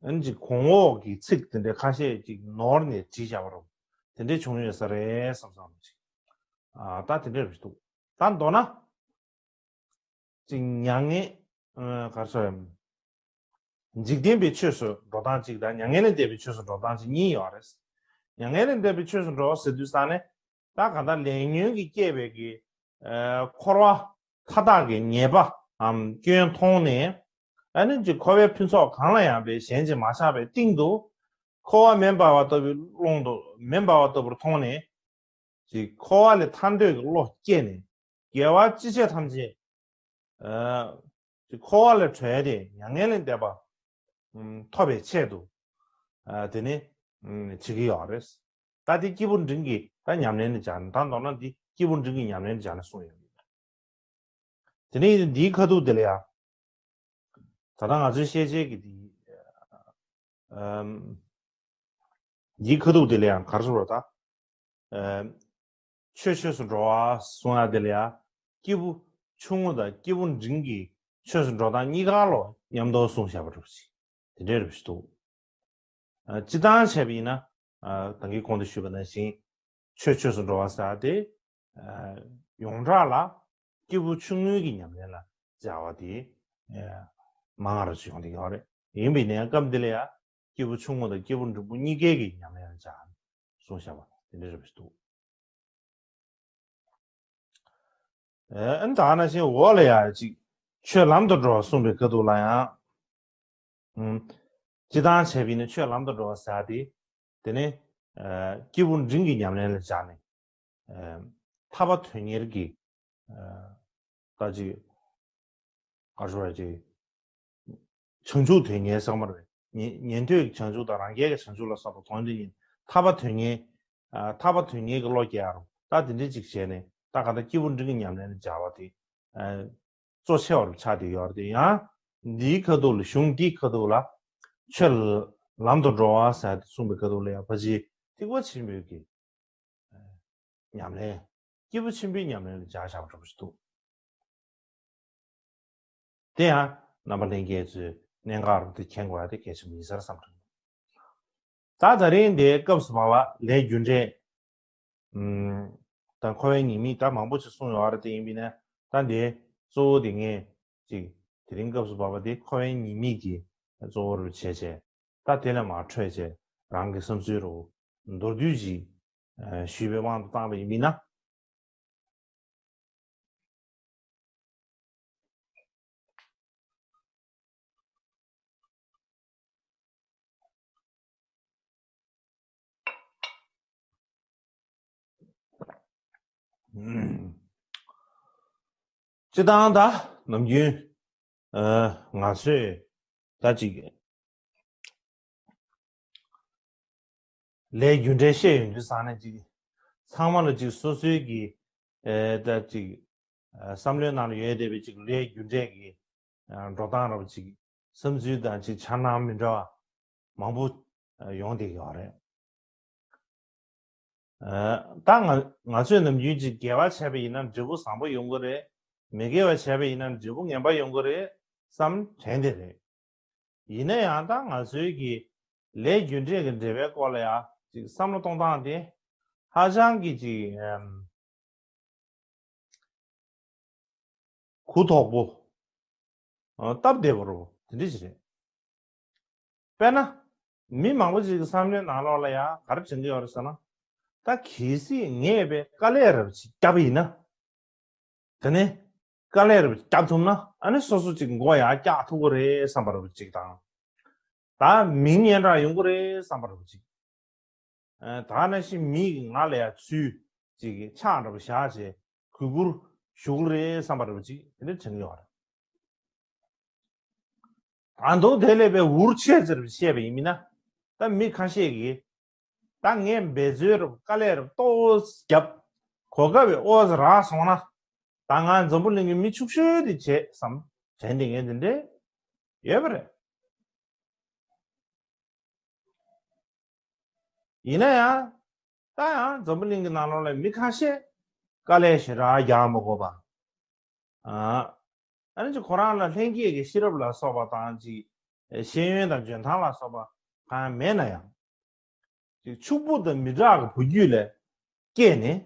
ཨན་ཅིག་གོང་འོག་གི་ཚིག་དེ་འདྲའི་ཁ་ཤས་ཅིག་ནོར་ནས་བྲིས་བཞག་པ་རེད། དེ་འདྲའི་བྱུང་ཡོད་ས་རེད་བསམ་བསམ་ཅིག་ཨ་ད་དེ་འདྲ་རེད་འདུག་ད་མདོར་ན། ཅིག་མྱ་ངན་ཨ་ག་རེ་ཟེར། འཇིག་རྟེན་པའི་ཆོས་སུ་འགྲོ་སྟངས་ཅིག་དང་མྱ་ངན་ལས་འདས་པའི་ཆོས་སུ་འགྲོ་སྟངས་ཅིག་གཉིས་ཡོད་རེད། མྱ་ངན་ལས་འདས་པའི་ཆོས་སུ་འགྲོ་ཟེར་དུས་ཙང་ནས། ད་གང་ལྟར་ལས་ཉོན་གྱིས་བསྐྱེད་པའི་གི་ཨ་འཁོར་བ་མཐའ་དག་གི་ཉེས་པའམ་སྐྱོན་མཐོང་ནས། ཨ་ནི་ཅིག་འཁོར་བའི་ཕུན་ཚོགས་གང་ལ་ཡང་པའི་ཞེན་ཅིང་མ་ཆགས་པའི་སྟེང་དུ། འཁོར་བ་མེ་འབར་བ་ལྟ་བུའི་ཀློང་དུ་མེ་འབར་བ་ལྟ་བུར་མཐོང་ནས། ཅིག་འཁོར་བ་ལས་ཐར་འདོད་ཀྱི་བློ་སྐྱེས་ནས། དགེ་བ་ཅི་བྱེད་ཐམས་ཅད། ཨ་ཅིག་འཁོར་བ་ལས་གྲོལ་ཏེ་མྱ་ངན་ལས་འདས་པ་ཨམ་ཐོབ་པའི་ཆེད་དུ། ཨ་དེ་ནི་ཨམ་བྱེད་ཀྱི་ཡོད་རེད། ད་དེ་སྐྱེས་བུ་འབྲིང་གི་ད་ཉམས་ལེན་ནི་སྦྱར་ནས། ད་མདོར་ན་འདི་སྐྱེས་བུ་འབྲིང་གི་ཉམས་ལེན་ནི་སྦྱར་ནས་གསུངས་ཡོད། དེ་ནས་འདིའི་ཁ་ཐུག་དེ་ལ་ཡང་། ད་ལྟ་ང་ཚོའི་ཤེས་བྱའི་གི་འདི། ཨམ། འདིའི་ཁ་ཐུག་དེ་ལ་ཡང་ག་རེ་ཟེར་བ་ད། ཨམ། ཆོས་ཆོས་སུ་འགྲོ་བ་གསུང་ཡ་དེ་ལ་ཡང་། སྐྱེས་བུ་ཆུང་ངུ་དང་སྐྱེས་བུ་འབྲིང་གི་ཆོས་སུ་འགྲོ་སྟངས་གཉིས་ཀ་ལོ་མཉམ་དུ་གསུངས་བཞག་པ་རེད་ཅིག་དེ་འདྲའི་རེད་ཞུ་འདུག་ཨ་སྤྱིར་བཏང་བྱས་པ་ཡིན་ན། ཨ་ད་གིན་གོང་དུ་ཞུས་པ་ནང་བཞིན། ཆོས་ཆོས་སུ་འགྲོ་བ་ཟེར་ཏེ། ཨ་ཡོངས་གྲགས་ལ་སྐྱེས་བུ་ཆུང་ངུའི་གི་ཉམས་ལེན་ལ་སྦྱར་བ་དེ་ཨ་མང་རུ་ཡོང་གི་ཡོད་རེད། ཡིན་པའི་ནའི་སྐབས་འདི་ལ་ཡང་སྐྱེས་བུ་ཆུང་ངུ་དང་སྐྱེས་བུ་འབྲིང་པོ་གཉིས་ཀའི་གི་ཉམས་ལེན་ལ་སྦྱར་གསུངས་བཞག་པ་དེ་འདྲ་རེད་པ་ཞིག་འདུག་ཨ་ནི་ད་ག་ནང་བཞིན་འོག་ལ་ཡང་ཅིག་ཆོས་ལམ་དུ་འགྲོ་བ་གསུངས་པའི་ཁ་ཐུག་ལ་ཡང་། ཨུམ། སྤྱིར་བཏང་བྱས་པ་ཡིན་ན་ཆོས་ལམ་དུ་འགྲོ་བ་ཟེར་ཏེ། དེ་ནི་ཨ་སྐྱེས་བུ་འབྲིང་གི་ཉམས་ལེན་ལ་སྦྱར་ནས། ཨ་ཐར་པ་དོན་གཉེར་གྱི་ཨ་ད་ཅིག་ག་རེ་ཟེར་ཅིག་བྱང་ཆུབ་དོན་གཉེར་ཟེར་གྱི་མ་རེད། ཉན་ཉན་ཐོས་ཀྱི་བྱང་ཆུབ་དང་རང་རྒྱལ་གྱི་བྱང་ཆུབ་ལ་སོགས་པ་དོན་དེ་ཉིད་ཐར་པ་དོན་གཉེར། ཨ་ཐར་པ་དོན་གཉེར་གྱི་བློ་སྐྱེ་ཡ་རུ་ད་དེ་འདྲ་ཅིག་བྱས་ནས། ད་ག་ད་སྐྱེས་བུ་འབྲིང་གི་ཉམས་ལེན་ལ་སྦྱར་བ་དེ་ཨ་གཙོ་ཆེ་བ་རུ་ཆགས་བསྡད་ཡོད་རེད། དེ་ཡང་འདིའི་ཁ་ཐུག་ལ། གཞུང་འདིའི་ཁ་ཐུག་ལ་ཆོས་ལམ་དུ་འགྲོ་བ་ཟེར་ཏེ་གསུངས་པའི་ཁ་ཐུག་ལ་ཡང་ཕལ་ཆེར་ཐེག་པ་ཆེན་པོའི་གི་ཉམས་ལེན། སྐྱེས་བུ་ཆེན་པོའི་ཉམས་ལེན་ལ་སྦྱར་བཞག་པ་འདྲ་པོ་ཞིག་འདུག་དེ་ཡང་རྣམ་པ་ལྷན་རྒྱས་ཚོས་གནད་འགག་རུ་དེ་མཁྱེན་དགོས་ཡ་དེ་གལ་ཆེན་པོ་ཡིན་ས་རེད་བསམ་གྱི་འདུག་ད་ད་རིང་འདིའི་སྐབས་སུ་བབ་པ་ལས་རྒྱུ་འབྲས། ཨུམ། དང་འཁོར་བའི་ཉེས་དམིགས་ད་མང་པོ་ཞིག་གསུངས་ཡོད་རེད། དེ་ཡིན་པས་ན་ད་འདི་གཙོ་བོ་དེ་ངས་ཅིག་དེ་རིང་སྐབས་སུ་བབ་པ་དེ་འཁོར་བའི་ཉེས་དམིགས་ཀྱི་གཙོ་བོ་རུ་བྱས་བྱས། ད་དེ་ལས་མར་འཕྲོས་བྱས་རང་གི་བསམ་ཚུལ་རུ་མདོར་བསྡུས་ཅིག་ཨ་ཞུས་པའི་དབང་དུ་བཏང་བ་ཡིན་པས་ན། སྤྱིར་བཏང་ད་ནམ་རྒྱུན་ཨ་ང་ཚོས་ད་ཅིག་ལས་རྒྱུ་འབྲས་བཤད་ཡོང་དུས་ཙང་ནས་ཅིག་ཚང་མ་ལ་ཅིག་སོ་སོའི་གི་ཨེ་ད་ཅིག་ཨ་བསམ་བློའི་ནང་ལ་ཡོད་བསྡད་པའི་ཅིག་ལས་རྒྱུ་འབྲས་ཀྱི་ཨ་འགྲོ་སྟངས་འདྲ་པོ་ཅིག་བསམ་ཚུལ་དང་ཅིག་འཆར་སྣང་མི་འདྲ་བ་མང་པོ་ཨ་ཡོང་བསྡད་ཀྱི་ཡོད་རེད། ཨ་ད་ང་ང་ཚོས་ནམ་རྒྱུན་ཅིག་དགེ་བ་བྱས་པ་ཡིན་ན་འབྲས་བུ་བཟང་པོ་ཡོང་གི་རེད། མི་དགེ་བ་བྱས་པ་ཡིན་ན་འབྲས་བུ་ངན་པ་ཡོང་གི་རེད་བསམ་དྲན་བསྡད་རེད། ཡིན་ན་ཡང་ད་ང་ཚོའི་གི་ལས་རྒྱུ་འབྲས་ཀྱི་འབྲེལ་བའི་སྐོར་ལ་ཡང་ཅིག་བསམ་བློ་གཏོང་སྟངས་དེ་ཧ་ཅང་གི་ཅིག་ཨམ་གུ་དོག་པོ། ཨ་སྟབས་བདེ་པོ་རེད་པ། དེ་འདྲ་ཞིག་རེད། དཔེར་ན། མི་མང་པོ་ཅིག་གི་བསམ་བློའི་ནང་ལོགས་ལ་ཡང་ག་རེ་དྲན་གྱི་ཡོད་རེད་ཟེར་ན། ད་གལ་སྲིད་ངས་དཔེ་དཀའ་ལས་རབ་ཅིག་བརྒྱབ་པ་ཡིན་ན། དེ་ནས་དཀའ་ལས་རབ་བརྒྱབ་ཐུབ་ན། ཨ་ནི་སོ་སོ་ཅིག་མགོ་ཡར་བཀྱག་ཐུབ་ཀྱི་རེད་བསམ་པ་རབ་ཅིག་དང་། ད་མིང་སྙན་གྲགས་ཡོང་གི་རེད་བསམ་པ་རབ་ཅིག་ཨ་ད་ནང་བཞིན་མི་གི་ང་ལ་ཡ་ཚུལ་ཅིག་གི་ཕྱག་འདྲ་པོ་བཞག་བྱས་གུས་བཀུར་ཞུ་གི་རེད་བསམ་པ་འདྲ་པོ་ཅིག་དེ་འདྲ་དྲན་གྱི་ཡོད་རེད། ད་མདོ་དེ་ལས་པའི་འུར་ཆེ་ཟེར་བཤད་པ་ཡིན་མིན་ན། ད་མི་ཁ་ཤས་ཀྱིས་ད་ངས་འབད་རྩོལ་རུ་དཀའ་ལས་རུ་ཏོག་ཙམ་བརྒྱབ། གོ་སྐབས་པའི་ཨོ་ཙམ་རག་སོང་ན། ད་ང་འཛམ་བུ་གླིང་གི་མི་ཕྱུག་ཤོས་དེ་བྱེད་བསམ་དྲན་དེ་ངས་དེ་འདྲས་ཡོད་པ་རེད། ཡིན་ན་ཡང་ད་ཡང་འཛམ་བུ་གླིང་གི་ནང་ལོགས་ལ་མི་ཁ་ཤས་དཀའ་ལས་ཞེ་དྲག་རྒྱག་མ་དགོས་པ། ཨ་ནི་ཅིག་ཁོ་རང་ལ་ལྷན་སྐྱེས་ཀྱི་ཤེས་རབ་ལ་སོགས་པ་དང་ཅིག་ཤེས་ཡོན་དང་འཇོན་ཐང་ལ་སོགས་པ་གང་ཡང་མེད་ན་ཡང་། ཅིག་ཕྱུག་པོ་དང་མི་དྲག་གི་བུ་རྒྱུད་ལས་སྐྱེས་ནས།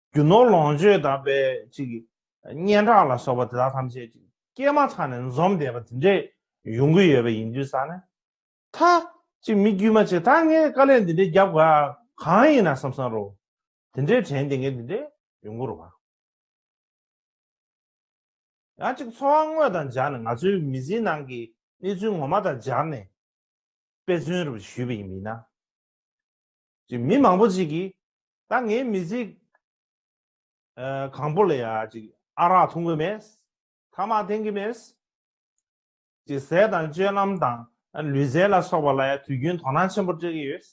རྒྱུ་ནོར་ལོངས་སྤྱོད་དང་པའི་ཅིག་སྙན་གྲགས་ལ་སོགས་པ་དེ་དག་ཐམས་ཅད་ཅིག་སྐྱེས་མ་ཐག་ནས་འཛོམས་བསྡད་པ་དེ་འདྲས་ཡོང་གི་ཡོད་པ་ཡིན་དུས་ཙང་ནས། ད་ཅིག་མི་དཀྱུས་མ་ཅིག་ད་ངས་དཀའ་ལས་འདི་འདྲས་རྒྱབ་དགོས་ཨ་གང་ཡིན་ན་བསམ་བསམ་རོ། དེ་འདྲའི་དྲན་བསྡད་མཁན་འདི་འདྲས་ཡོང་གི་རེད་བ། ཡང་གཅིག་འཚོ་བ་དངོས་དང་སྦྱར་ནས་ང་ཚོའི་མི་ཚེའི་ནང་གི་གནས་ཚུལ་ངོ་མ་དང་སྦྱར་ནས་དཔེ་མཚོན་རུ་ཞུས་པ་ཡིན་མིན་ན། ཅིག་མི་མང་པོ་ཅིག་གིས་ད་ངའི་མི་ཚེ་གང་པོ་ལ་ཡ་ཅིག་ཨ་རག་འཐུང་གི་མེད། ཐ་མག་འཐེན་གི་མེད། ཅིག་ཟས་དང་སྤྱོད་ལམ་དང་ལུས་རྩལ་ལ་སོགས་པ་ལ་ཡ་དུས་རྒྱུན་དོ་སྣང་ཆེན་པོ་སྤྲད་ཀྱི་ཡོད། བྱས་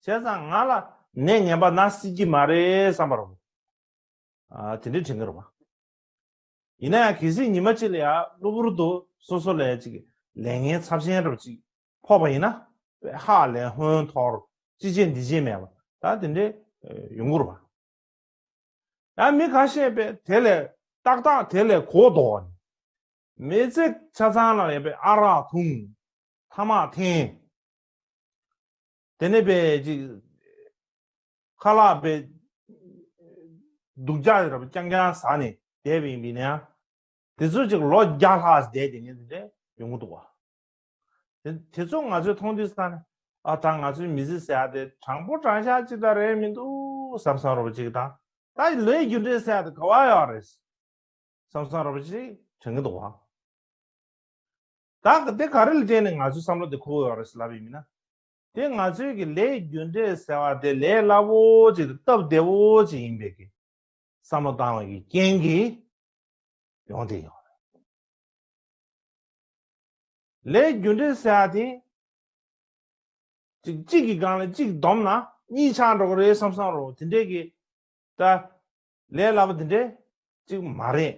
ཙང་ང་ལ་ནད་ངན་པ་ན་སྲིད་ཀྱི་མ་རེད་བསམ་པ་རེད། ཨ་དེ་འདྲས་དྲན་གྱི་རེད་བ། ཡིན་ན་ཡང་གལ་སྲིད་ཉི་མ་གཅིག་ལ་ཡང་གློ་བུར་དུ་སོ་སོ་ལ་ཡང་ཅིག་ལས་ངན་ཚབས་ཆེན་རབ་ཅིག་ཕོག་པ་ཡིན་ན། ཧ་ལས་ཧོན་འཐོར་ཅི་བྱེད་འདི་བྱེད་མེད་པ་ད་དེ་འདྲས་ཡོང་གི་རེད་བ། ཡང་མི་ཁ་ཤས་པས་དེ་ལས་ཏག་ཏག་དེ་ལས་གོ་ལྡོག་ནས་མི་ཚེ་ཆ་ཚང་ལ་ཡང་པས་ཨ་རག་འཐུང་། ཐ་མག་འཐེན། དེ་ནས་པས་ཅིག་ཁ་ལག་པས་སྡུག་ཅག་ཡོད་རབས་རྐྱང་རྐྱང་ཟ་ནས་བསྡད་པ་ཡིན་པས་ན། དེ་ཚོ་ཅིག་ལོ་བརྒྱ་ལྷག་བསྡད་དེ་ངས་དེ་འདྲས་ཡོང་གི་འདུག་བ། དེ་དེ་ཚོ་ང་ཚོས་མཐོང་དུས་ས་ནས་ཨ་ད་ང་ཚོའི་མི་ཚེ་ཟེར་ཡ་དེ་དྲང་པོ་དྲང་བཞག་ཅིག་ད་རེད་མི་འདུག་བསམ་བསམ་རོ་བ་ཅིག་དང་། ད་ལས་རྒྱུ་འབྲས་ཟེར་ཡ་དེ་ག་བ་ཡོད་རེད། བསམ་བསམ་རོ་བ་ཅིག་དྲན་གི་འདུག་བ། ད་དེ་ག་རེ་ལ་བརྟེན་ནས་ང་ཚོའི་བསམ་བློ་དེ་འཁོར་གི་ཡོད་རེད་ཟེར་ལབ་ཡིན་ན། དེ་ང་ཚོའི་གི་ལས་རྒྱུ་འབྲས་ཟེར་བ་དེ་ལས་སླ་བོ་ཅིག་དང་སྟབས་བདེ་བོ་ཅིག་ཡིན་པའི་གི་བསམ་བློ་བཏང་བ་གི་རྐྱེན་གྱིས་ཡོང་དེ་ཡོང་རེད། ལས་རྒྱུ་འབྲས་ཟེར་བ་དེ། གཅིག་གཅིག་གི་སྒང་ལ་གཅིག་བསྡོམས་ན་གཉིས་ཆགས་འགྲོ་གི་རེད་བསམ་བསམ་རོ་དེ་འདྲས་ཀྱི་ད་ལས་སླ་པོ་དེ་འདྲས་གཅིག་མ་རེད།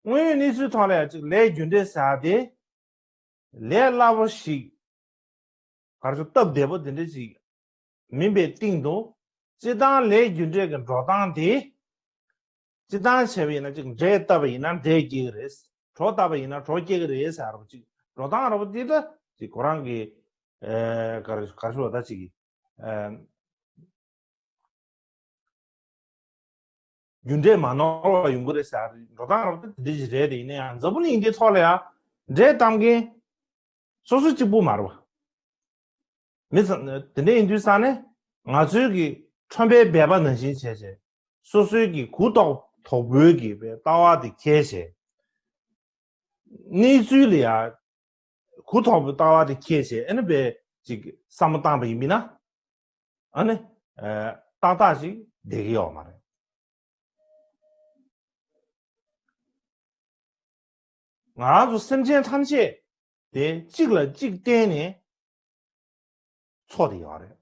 དངོས་ཡོད་གནས་ཚུལ་ཐོག་ལ་ཡང་གཅིག་ལས་རྒྱུ་འབྲས་ཟེར་བ་དེ་ལས་སླ་པོ་ཞིག་གར་ཆོ་སྟབས་བདེ་པོ་དེ་འདྲས་ཅིག་མིན་པའི་སྟེང་དུ་སྤྱི་བཏང་ལས་རྒྱུ་འབྲས་ཀྱི་འགྲོ་སྟངས་དེ། སྤྱི་བཏང་བྱས་པ་ཡིན་ན་ཅིག་འབྲས་བཏབ་པ་ཡིན་ན་འབྲས་སྐྱེ་གི་རེད། གྲོ་བཏབ་པ་ཡིན་ན་གྲོ་སྐྱེ་གི་རེད་ཟེར་བ་ཅིག་འགྲོ་སྟངས་ར་བ་འདི་ད་ཅིག་ཁོ་རང་གི་ཨེ་ག་རེ་ག་རེ་ཞུ་བ་ད་ཅིག་གི་ཨེ་རྒྱུ་འབྲས་མ་ནོར་བ་ཡོང་གི་རེད་ཟེར་འགྲོ་སྟངས་ར་བ་ད་འདི་ཅིག་རེད་དེ་ཡིན་ན་ཡང་འཛམ་བུ་གླིང་འདིའི་ཐོག་ལ་ཡང་འབྲས་བཏབ་མཁན་སོ་སོ་གཅིག་པུ་མ་རེད་བ། མི་ཚང་དེ་འདྲ་ཡིན་དུས་ཙང་ནས་ང་ཚོའི་གི་ཁྲོན་པའི་སྦལ་པ་ནང་བཞིན་བྱས་བྱས་སོ་སོའི་གི་གུ་དོག་དོག་པོའི་གི་ལྟ་བ་དེ་འཁྱེར་བྱས། གནས་ཚུལ་ལ་ཡ་གུ་དོག་པོའི་ལྟ་བ་དེ་འཁྱེར་བྱས་ཨ་ནི་བས་ཅིག་བསམ་བློ་བཏང་པ་ཡིན་པས་ན་ཨ་ནི་ཏག་ཏག་ཅིག་བསྡད་ཀྱི་ཡོད་མ་རེད། ང་རང་ཚོ་སེམས་ཅན་ཐམས་ཅད་དེ་གཅིག་ལ་གཅིག་བརྟེན་ནས་འཚོ་བསྡད་ཡོད་རེད།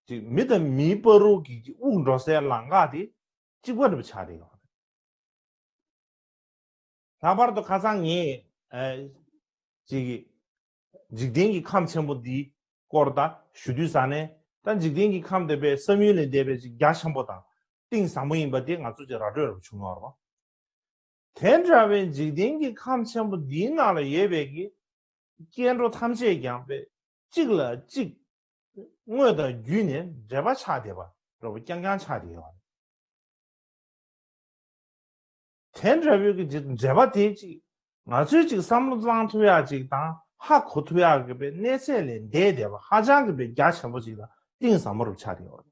ཅིག་མི་དང་མིའི་བར་དུ་གི་དབུགས་འགྲོ་སའི་ལམ་ཁ་དེ་གཅིག་པ་འདྲ་པོ་ཆགས་བསྡད་ཡོད་རེད། ལྷག་པར་དུ་ཁ་སང་ངས་ཨ་ཅིག་འཇིག་རྟེན་གྱི་ཁམས་ཆེན་པོ་འདིའི་སྐོར་ད་ཞུ་དུས་ཙང་ནས་ད་འཇིག་རྟེན་གྱི་ཁམས་དེ་པའི་བསམ་ཡུལ་ལས་འདས་པའི་ཅིག་རྒྱ་ཆེན་པོ་དང་གཏིང་ཟབ་མོ་ཡིན་པ་དེ་ང་ཚོ་ཅིག་ར་སྤྲོད་རབ་བྱུང་ཡོད་རེད་བ། དེ་འདྲ་བའི་འཇིག་རྟེན་གྱི་ཁམས་ཆེན་པོ་འདིའི་ནང་ལ་ཡོད་པའི་གི་སྐྱེ་འགྲོ་ཐམས་ཅད་ཀྱང་པས་གཅིག་ལ་གཅིག་དངོས་དང་བརྒྱུད་ནས་འབྲེལ་པ་ཆགས་བསྡད་པ་འདྲ་པོ་རྐྱང་རྐྱང་ཆགས་བསྡད་ཡོད་རེད། དེ་འདྲ་བའི་གི་ཅིག་འབྲེལ་པ་དེ་ཅིག་ང་ཚོས་ཅིག་བསམ་བློ་བཏང་ཐུབ་ཡག་ཅིག་དང་ཧ་གོ་ཐུབ་ཡག་གི་པའི་གནས་ཚད་ལས་འདས་བསྡད་པ་ཧ་ཅང་གི་པའི་རྒྱ་ཆེན་པོ་ཅིག་དང་གཏིང་ཟབ་མོ་རུ་ཆགས་བསྡད་ཡོད་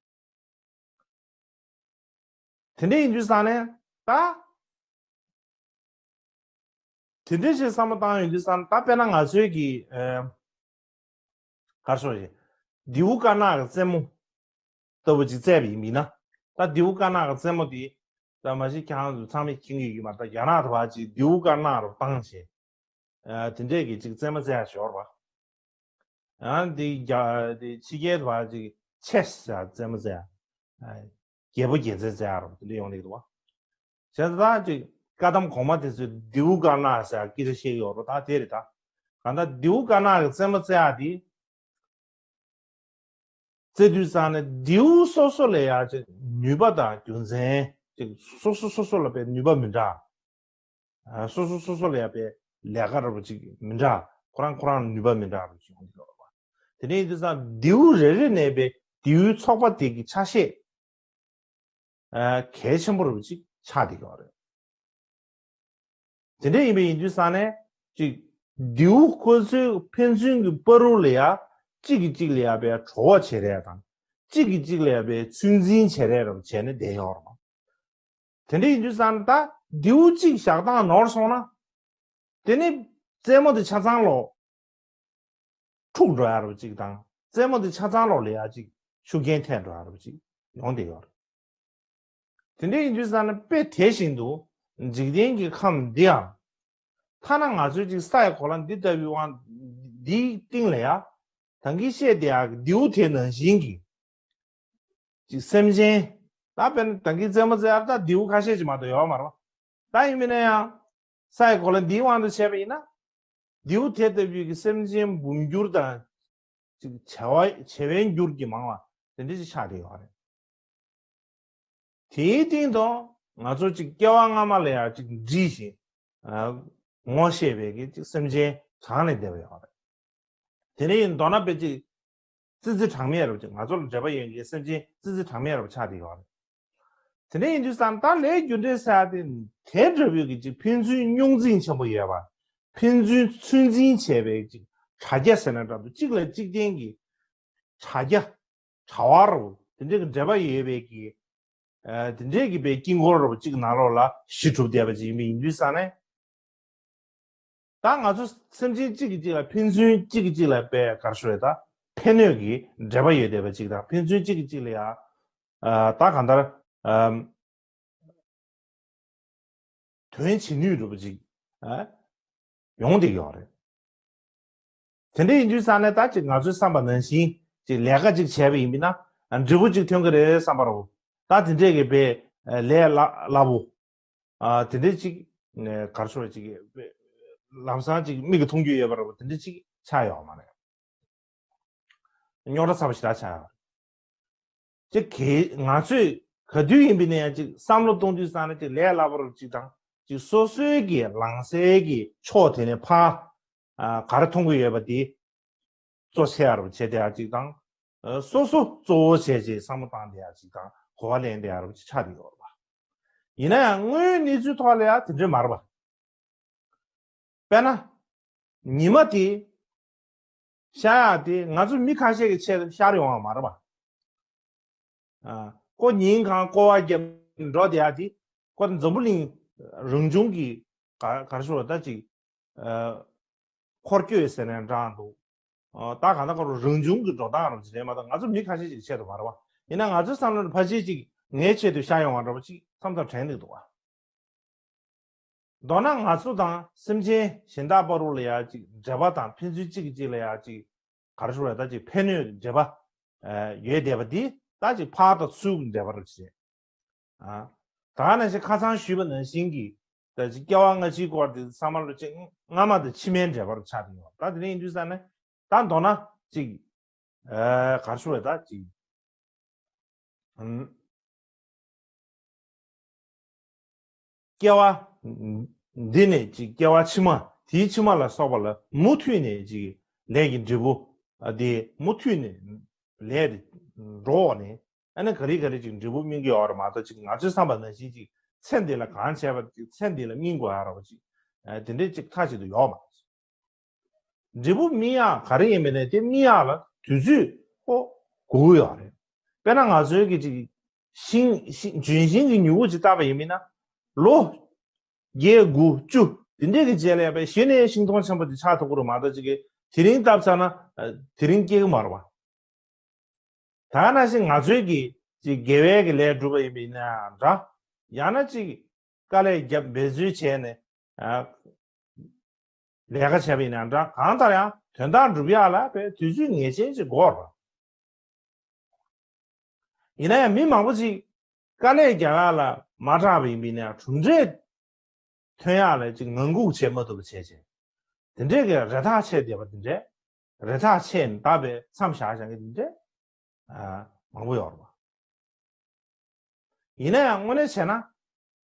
རེད། དེ་འདྲ་ཡིན་དུས་ཙང་ནས་ད། དེ་འདྲ་ཞིག་བསམ་བློ་བཏང་ཡོང་དུས་ཙང་ད་དཔེར་ན་ང་ཚོའི་གི་ཨེ། གར་སོང་ཞིག་རྡེའུ་དཀར་ནག་གི་རྩེ་མོ་ལྟ་བུ་ཅིག་བཙལ་བ་ཡིན་མིན་ན། ད་རྡེའུ་དཀར་ནག་གི་རྩེ་མོ་དེ་ད་མ་གཞི་ཁྱེད་རང་ཚོ་ཚང་མས་མཁྱེན་གྱི་ཡོད་མ་རེད། ད་རྒྱ་ནག་དུ་བ་ཅིག་རྡེའུ་དཀར་ནག་རུ་བཏང་བྱས། ཨ་དེ་འདྲས་ཀྱི་ཅིག་རྩེད་མོ་རྩེ་ཡ་ཞོར་བ། ཨ་དེ་རྒྱ་དེ་ཕྱི་རྒྱལ་བ་ཅིག་ཆེ་ས་རྩེད་མོ་རྩེ་ཡ། རྒྱལ་པོ་རྒྱལ་མཚན་རྩེ་ཡ་རོ་དེ་འདྲས་ཡོང་ལེགས་འདུག་བ། བྱས་ཙང་ད་ཅིག་བཀའ་གདམས་གོང་མ་དེ་ཚོས་རྡེའུ་དཀར་ནག་ཟེར་སྐད་ཆ་བཤད་ཀྱི་ཡོད་རོ། ད་དེ་རེད་ད། གང་ལྟར་རྡེའུ་དཀར་ནག་གི་རྩེད་མོ་རྩེ་ཡག་དེ། རྩེ་དུས་ཙང་ནས་རྡེའུ་སོ་སོ་ལ་ཡ་ཅིག་ནུས་པ་དང་རྒྱུ་མཚན་ཅིག་སོ་སོ་སོ་སོ་ལ་པའི་ནུས་པ་མི་འདྲ། ཨ། སོ་སོ་སོ་སོ་ལ་ཡ་པའི་ལས་ཀ་འདྲ་པོ་ཅིག་མི་འདྲ། ཁོ་རང་ཁོ་རང་ནུས་པ་མི་འདྲ་རུ་ཅིག་ཡོང་གི་ཡོད་རེད་པ། དེ་ནས་ཡིན་དུས་ཙང་རྡེའུ་རེ་རེ་ནས་པའི་རྡེའུའི་ཚོགས་པ་དེ་གི་ཆ་ཤས། ཨ། གལ་ཆེན་པོ་རུ་ཅིག་ཆགས་བསྡད་ཀྱི་ཡོད་རེད། དེ་འདྲ་ཡིན་པ་ཡིན་དུས་ཙང་ནས་ཅིག་རྡེའུ་ཁོ་ཚོའི་ཕན་ཚུན་གྱི་བར་དུ་ལ་ཡ་གཅིག་གིས་གཅིག་ལ་ཡ་པའི་བྲོ་བ་བྱེད་རེས་དང་། གཅིག་གིས་གཅིག་ལ་ཡ་པའི་ཚོད་འཛིན་བྱེད་རེས་རུ་བྱས་ནས་བསྡད་ཡོད་རེད་པ། དེ་འདྲ་ཡིན་དུས་ཙང་ད་རྡེའུ་གཅིག་བཞག་སྟངས་ནོར་སོང་ན། དེ་ནི་རྩེད་མོ་དེ་ཆ་ཚང་ལོག་འཁྲུག་འགྲོ་ཡ་རུ་གཅིག་དང་། རྩེད་མོ་དེ་ཆ་ཚང་ལོག་ལ་ཡ་གཅིག་ཤུགས་རྐྱེན་ཐེབས་འགྲོ་ཡ་རུ་གཅིག་ཡོང་བསྡད་ཡོད་རེད། དེ་འདྲ་ཡིན་དུས་ཙང་ནི་དཔེ་དེ་བཞིན་དུ་འཇིག་རྟེན་གྱི་ཁམས་འདི་ཡང་། ཐ་ན་ང་ཚོའི་ཅིག་ས་ཡི་གོ་ལ་འདི་ལྟ་བུའི་དབང་འདིའི་སྟེང་ལ་ཡ། ད་གིན་བཤད་བསྡད་ཡག་གི་རྡེའུ་དེ་ནང་བཞིན་གྱི་ཅིག་སེམས་ཅན། ད་དཔེར་ན་ད་གིན་རྩེད་མོ་རྩེ་ཡག་ད་རྡེའུ་ཁ་ཤས་ཅིག་མ་གཏོགས་ཡོད་མ་རེད་པ། ད་ཡིན་མིན་ན་ཡང་། ས་ཡི་གོ་ལ་འདིའི་དབང་དུ་བྱས་པ་ཡིན་ན། རྡེའུ་དེ་ལྟ་བུའི་གི་སེམས་ཅན་འབུམ་འགྱུར་དང་། ཅིག་བྱེ་བ་བྱེ་བའི་འགྱུར་གྱིས་མང་བ་དེ་འདྲ་ཅིག་ཆགས་བསྡད་ཡོད་རེད། དེའི་སྟེང་དུ་ང་ཚོ་ཅིག་སྐྱེ་བ་སྔ་མ་ལ་ཡང་ཅིག་འདྲིས་ཤིང་། ཨ། ངོ་ཤེས་པའི་གི་ཅིག་སེམས་ཅན་གྲངས་ལས་འདས་པ་ཡོད་རེད། དེ་ནས་མདོར་ན་དཔེ་ཅིག་ཙི་ཙི་གྲངས་མེད་རབ་ཅིག་ང་ཚོ་ལ་འབྲེལ་བ་ཡོད་མཁན་སེམས་ཅན་ཙི་ཙི་གྲངས་མེད་རབ་ཆགས་བསྡད་ཡོད་རེད། དེ་ནས་ཡིན་དུས་ཙང་ད་ལས་རྒྱུ་འབྲས་ཟེར་ཡ་དེ་དེ་འདྲ་བོའི་གི་ཅིག་ཕན་ཚུན་རྙོག་འཛིང་ཆེན་པོ་ཡོད་པ། ཕན་ཚུན་ཚོད་འཛིན་བྱས་པའི་ཅིག་དྲ་རྒྱ་ཟེར་ན་འདྲ་འདུག་གཅིག་ལ་གཅིག་བརྟེན་གྱི་དྲ་རྒྱ། དྲ་བ་རུ་དེ་འདྲའི་གི་འབྲེལ་བ་ཡོད་པའི་གི། ཨ། དེ་འདྲའི་གི་པའི་དཀྱིལ་འཁོར་རུ་གཅིག་ནང་ལོགས་ལ་གཞི་གྲུབ་བསྡད་པ་ཅིག་ཡིན་པ་ཡིན་དུས་ཙང་ནས། ད་ང་ཚོ་སེམས་ཅན་གཅིག་གིས་གཅིག་ལ་ཕན་ཚུན་གཅིག་གིས་གཅིག་ལ་པའི་ག་རེ་ཞུ་རེད་ད། ཕན་གནོད་ཀྱི་འབྲེལ་བ་ཡོད་བསྡད་པ་ཅིག་དང་ཕན་ཚུན་གཅིག་གིས་གཅིག་ལ་ཡ། ཨ། ད་གང་ལྟར། ཨམ། དོན་བྱེད་ནུས་འདྲ་པོ་ཅིག་ཨ། ཡོང་བསྡད་ཡོད་རེད། དེ་འདྲ་ཡིན་དུས་ཙང་ནས་ད་ཅིག་ང་ཚོའི་བསམ་པ་ནང་བཞིན་ཅིག་ལས་ཀ་ཅིག་བྱས་པ་ཡིན་པ་ན་འབྲས་བུ་ཅིག་ཐོན་གི་རེད་བསམ་པ་རེད། ད་དེ་འདྲས་ཀྱི་པའི་ལས་སླ་སླ་པོ། ཨ། དེ་འདྲས་ཅིག་ག་རེ་ཞུ་བ་ཅིག་ལམ་སང་ཅིག་མིག་གིས་མཐོང་རྒྱུ་ཡོད་པ་རེད། དེ་འདྲས་ཅིག་ཆགས་ཡོད་མ་རེད། རྙོག་དྲ་ཚ་པོ་ཞེ་དྲག་ཆགས་ཡོད་རེད། ཅིག་གི་ང་ཚོས་ག་དུས་ཡིན་པ་ན་ཡང་ཅིག་བསམ་བློ་གཏོང་དུས་ཙང་ནས་ཅིག་ལས་སླ་པོ་རུ་ཅིག་དང་ཅིག་སོ་སོའི་གི་ལངས་སའི་གི་ཕྱོགས་དེ་ནས་ཕར། ཨ། ག་རེ་མཐོང་གི་ཡོད་པ་དེ་གཙོ་ཆེ་བ་རུ་བྱས་ཏེ་ཡང་ཅིག་དང་། ཨ། སོ་སོ་གཙོ་བོ་བྱས་བྱས་བསམ་བློ་བཏང་སྟེ་ཡང་ཅིག་དང་གོ་བ་ལེན་སྟེ་ཡང་རུ་ཅིག་ཆགས་བསྡད་ཡོད་རེད་པ། ཡིན་ན་ཡང་དངོས་ཡོད་གནས་ཚུལ་ཐོག་ལ་ཡང་དེ་འདྲས་མ་རེད་པ། དཔེར་ན། ཉི་མ་དེ་ཤར་ཡག་དེ་ང་ཚོ་མི་ཁ་ཤས་ཀྱི་ཆེད་དུ་ཤར་ཡོང་བ་མ་རེད་པ། ཨ། ཁོ་ཉིན་གང་སྐོར་བ་བརྒྱབ་འགྲོ་བསྡད་ཡག་དེ་ཁོ་འཛམ་བུ་གླིང་རང་བྱུང་གི་ག་ག་རེ་ཞུ་བ་ད་ཅིག་ཨ། འཁོར་སྐྱོད་ཟེར་ནའང་འདྲ་འདུག་ཨ། ད་གང་ལྟར་ཁོ་རང་བྱུང་གི་འགྲོ་སྟངས་རང་ཅིག་རེད་མ་གཏོགས་ང་ཚོ་མི་ཁ་ཤས་ཅིག་ཆེད་དུ་མ་རེད་པ། ཡིན་ན་ང་ཚོའི་བསམ་བློ་ནས་ཕལ་ཆེར་ཅིག་ངའི་ཆེད་དུ་ཤར་ཡོང་བ་འདྲ་པོ་ཅིག་མཚམས་མཚམས་དྲན་གྱི་འདུག་པ། མདོར་ན་ང་ཚོ་དང་སེམས་ཅན་གཞན་དག་བར་དུ་ལ་ཡ་ཅིག་འབྲེལ་བ་དང་ཕན་ཚུན་གཅིག་གིས་གཅིག་ལ་ཡ་ཅིག་ག་རེ་ཞུ་བ་ད་ཅིག་ཕན་གནོད་འབྲེལ་བ་ཡོད་བསྡད་པ་འདི་ད་ཅིག་ཕར་དང་ཚུར་གྱི་འབྲེལ་བ་རེད་ཅེས། ཨ། ད་ག་ནང་བཞིན་ཁ་སང་ཞུས་པ་ནང་བཞིན་གྱི་ད་ཅིག་སྐྱེ་བ་སྔ་ཕྱིའི་སྐོར་དེ་ཚང་མ་ལ་ཅིག་སྔ་མ་དང་ཕྱི་མའི་འབྲེལ་བ་རུ་ཆགས་བསྡད་ཡོད། ད་དེ་འདྲ་ཡིན་དུས་ཙང་ནས་ད་མདོར་ན་ཅིག་ཨ། ག་རེ་ཞུ་བ་ད་ཅིག་ཨམ། སྐྱེ་བ་འདི་ནས་ཅིག་སྐྱེ་བ་ཕྱི་མ་དེའི་ཕྱི་མ་ལ་སོགས་པ་ལ་མུ་མཐུད་ནས་ཅིག་ལས་ཀྱི་འབྲས་བུ་ཨ་དེ་མུ་མཐུད་ནས་ལས་དེ་འགྲོ་བ་ནས་ཨ་ནི་ག་རེ་ག་རེ་ཅིག་འབྲས་བུ་སྨིན་གྱི་ཡོད་རེད་མ་གཏོགས་ཅིག་ང་ཚོའི་བསམ་པ་ནང་བཞིན་ཅིག་ཚེ་འདི་ལ་གང་བྱས་པ་ཅིག་ཚེ་འདི་ལ་སྨིན་དགོས་ཡ་རེད་པ་ཅིག་ཨ་དེ་འདྲས་ཅིག་མཐའ་གཅིག་ཏུ་ཡོད་མ་རེད། འབྲས་བུ་སྨིན་ཡག་ག་རེ་ཡིན་མིན་ནས་དེ་སྨིན་ཡག་ལ་དུས་ཚོད་ཁོ་དགོས་ཀྱི་ཡོད་རེད། དཔེར་ན་ང་ཚོའི་གི་ཅིག་ཤིང་ཤིང་ལྗོན་ཤིང་གི་མྱུ་གུ་ཅིག་བཏབ་པ་ཡིན་མིན་ན་ལོ་བརྒྱད་དགུ་བཅུ་དེ་འདྲས་ཀྱི་རྗེས་ལ་ཡ་པའི་གཞི་ནས་ཤིང་སྡོང་ཆེན་པོ་དེ་ཆགས་ཐུབ་ཀྱི་རེད་མ་གཏོགས་ཅིག་གི་དེ་རིང་བཏབ་ཚར་ན་དེ་རིང་སྐྱེ་གི་མ་རེད་པ། ད་ག་ནང་བཞིན་ང་ཚོའི་གི་ཅིག་དགེ་བའི་གི་ལས་སྒྲུབ་པ་ཡིན་པ་ཡིན་ན་ཡང་འདྲ། ཡང་ན་ཅིག་དཀའ་ལས་བརྒྱབ་འབད་རྩོལ་བྱས་ནས་ཨ་ལས་ཀ་བྱས་པ་ཡིན་ན་ཡང་འདྲ། གང་ལྟར་ཡང་དོན་དག་སྒྲུབ་ཡག་ལ་དཔེ་དུས་ཚོད་ངེས་ཅན་ཅིག་དགོས་རེད། ཡིན་ན་ཡང་མི་མང་པོ་ཅིག་དཀའ་ལས་རྒྱག་ཡག་ལ་མ་སྐྲག་པ་ཡིན་པ་ཡིན་ན་ཡང་གྲུབ་འབྲས་ཐོན་ཡག་ལ་ཅིག་ངང་སྒུག་བྱེད་མ་ཐུབ་པ་བྱས་བྱས། དེ་འདྲས་ཀྱི་རེ་ཐག་ཆད་བསྡད་པ་དེ་འདྲས། རེ་ཐག་ཆད་ནས་ད་བས་མཚམས་བཞག་བཞག་གི་དེ་འདྲས་མང་པོ་ཡོད་རེད་པ། ཡིན་ན་ཡང་དངོས་གནས་བྱས་ན།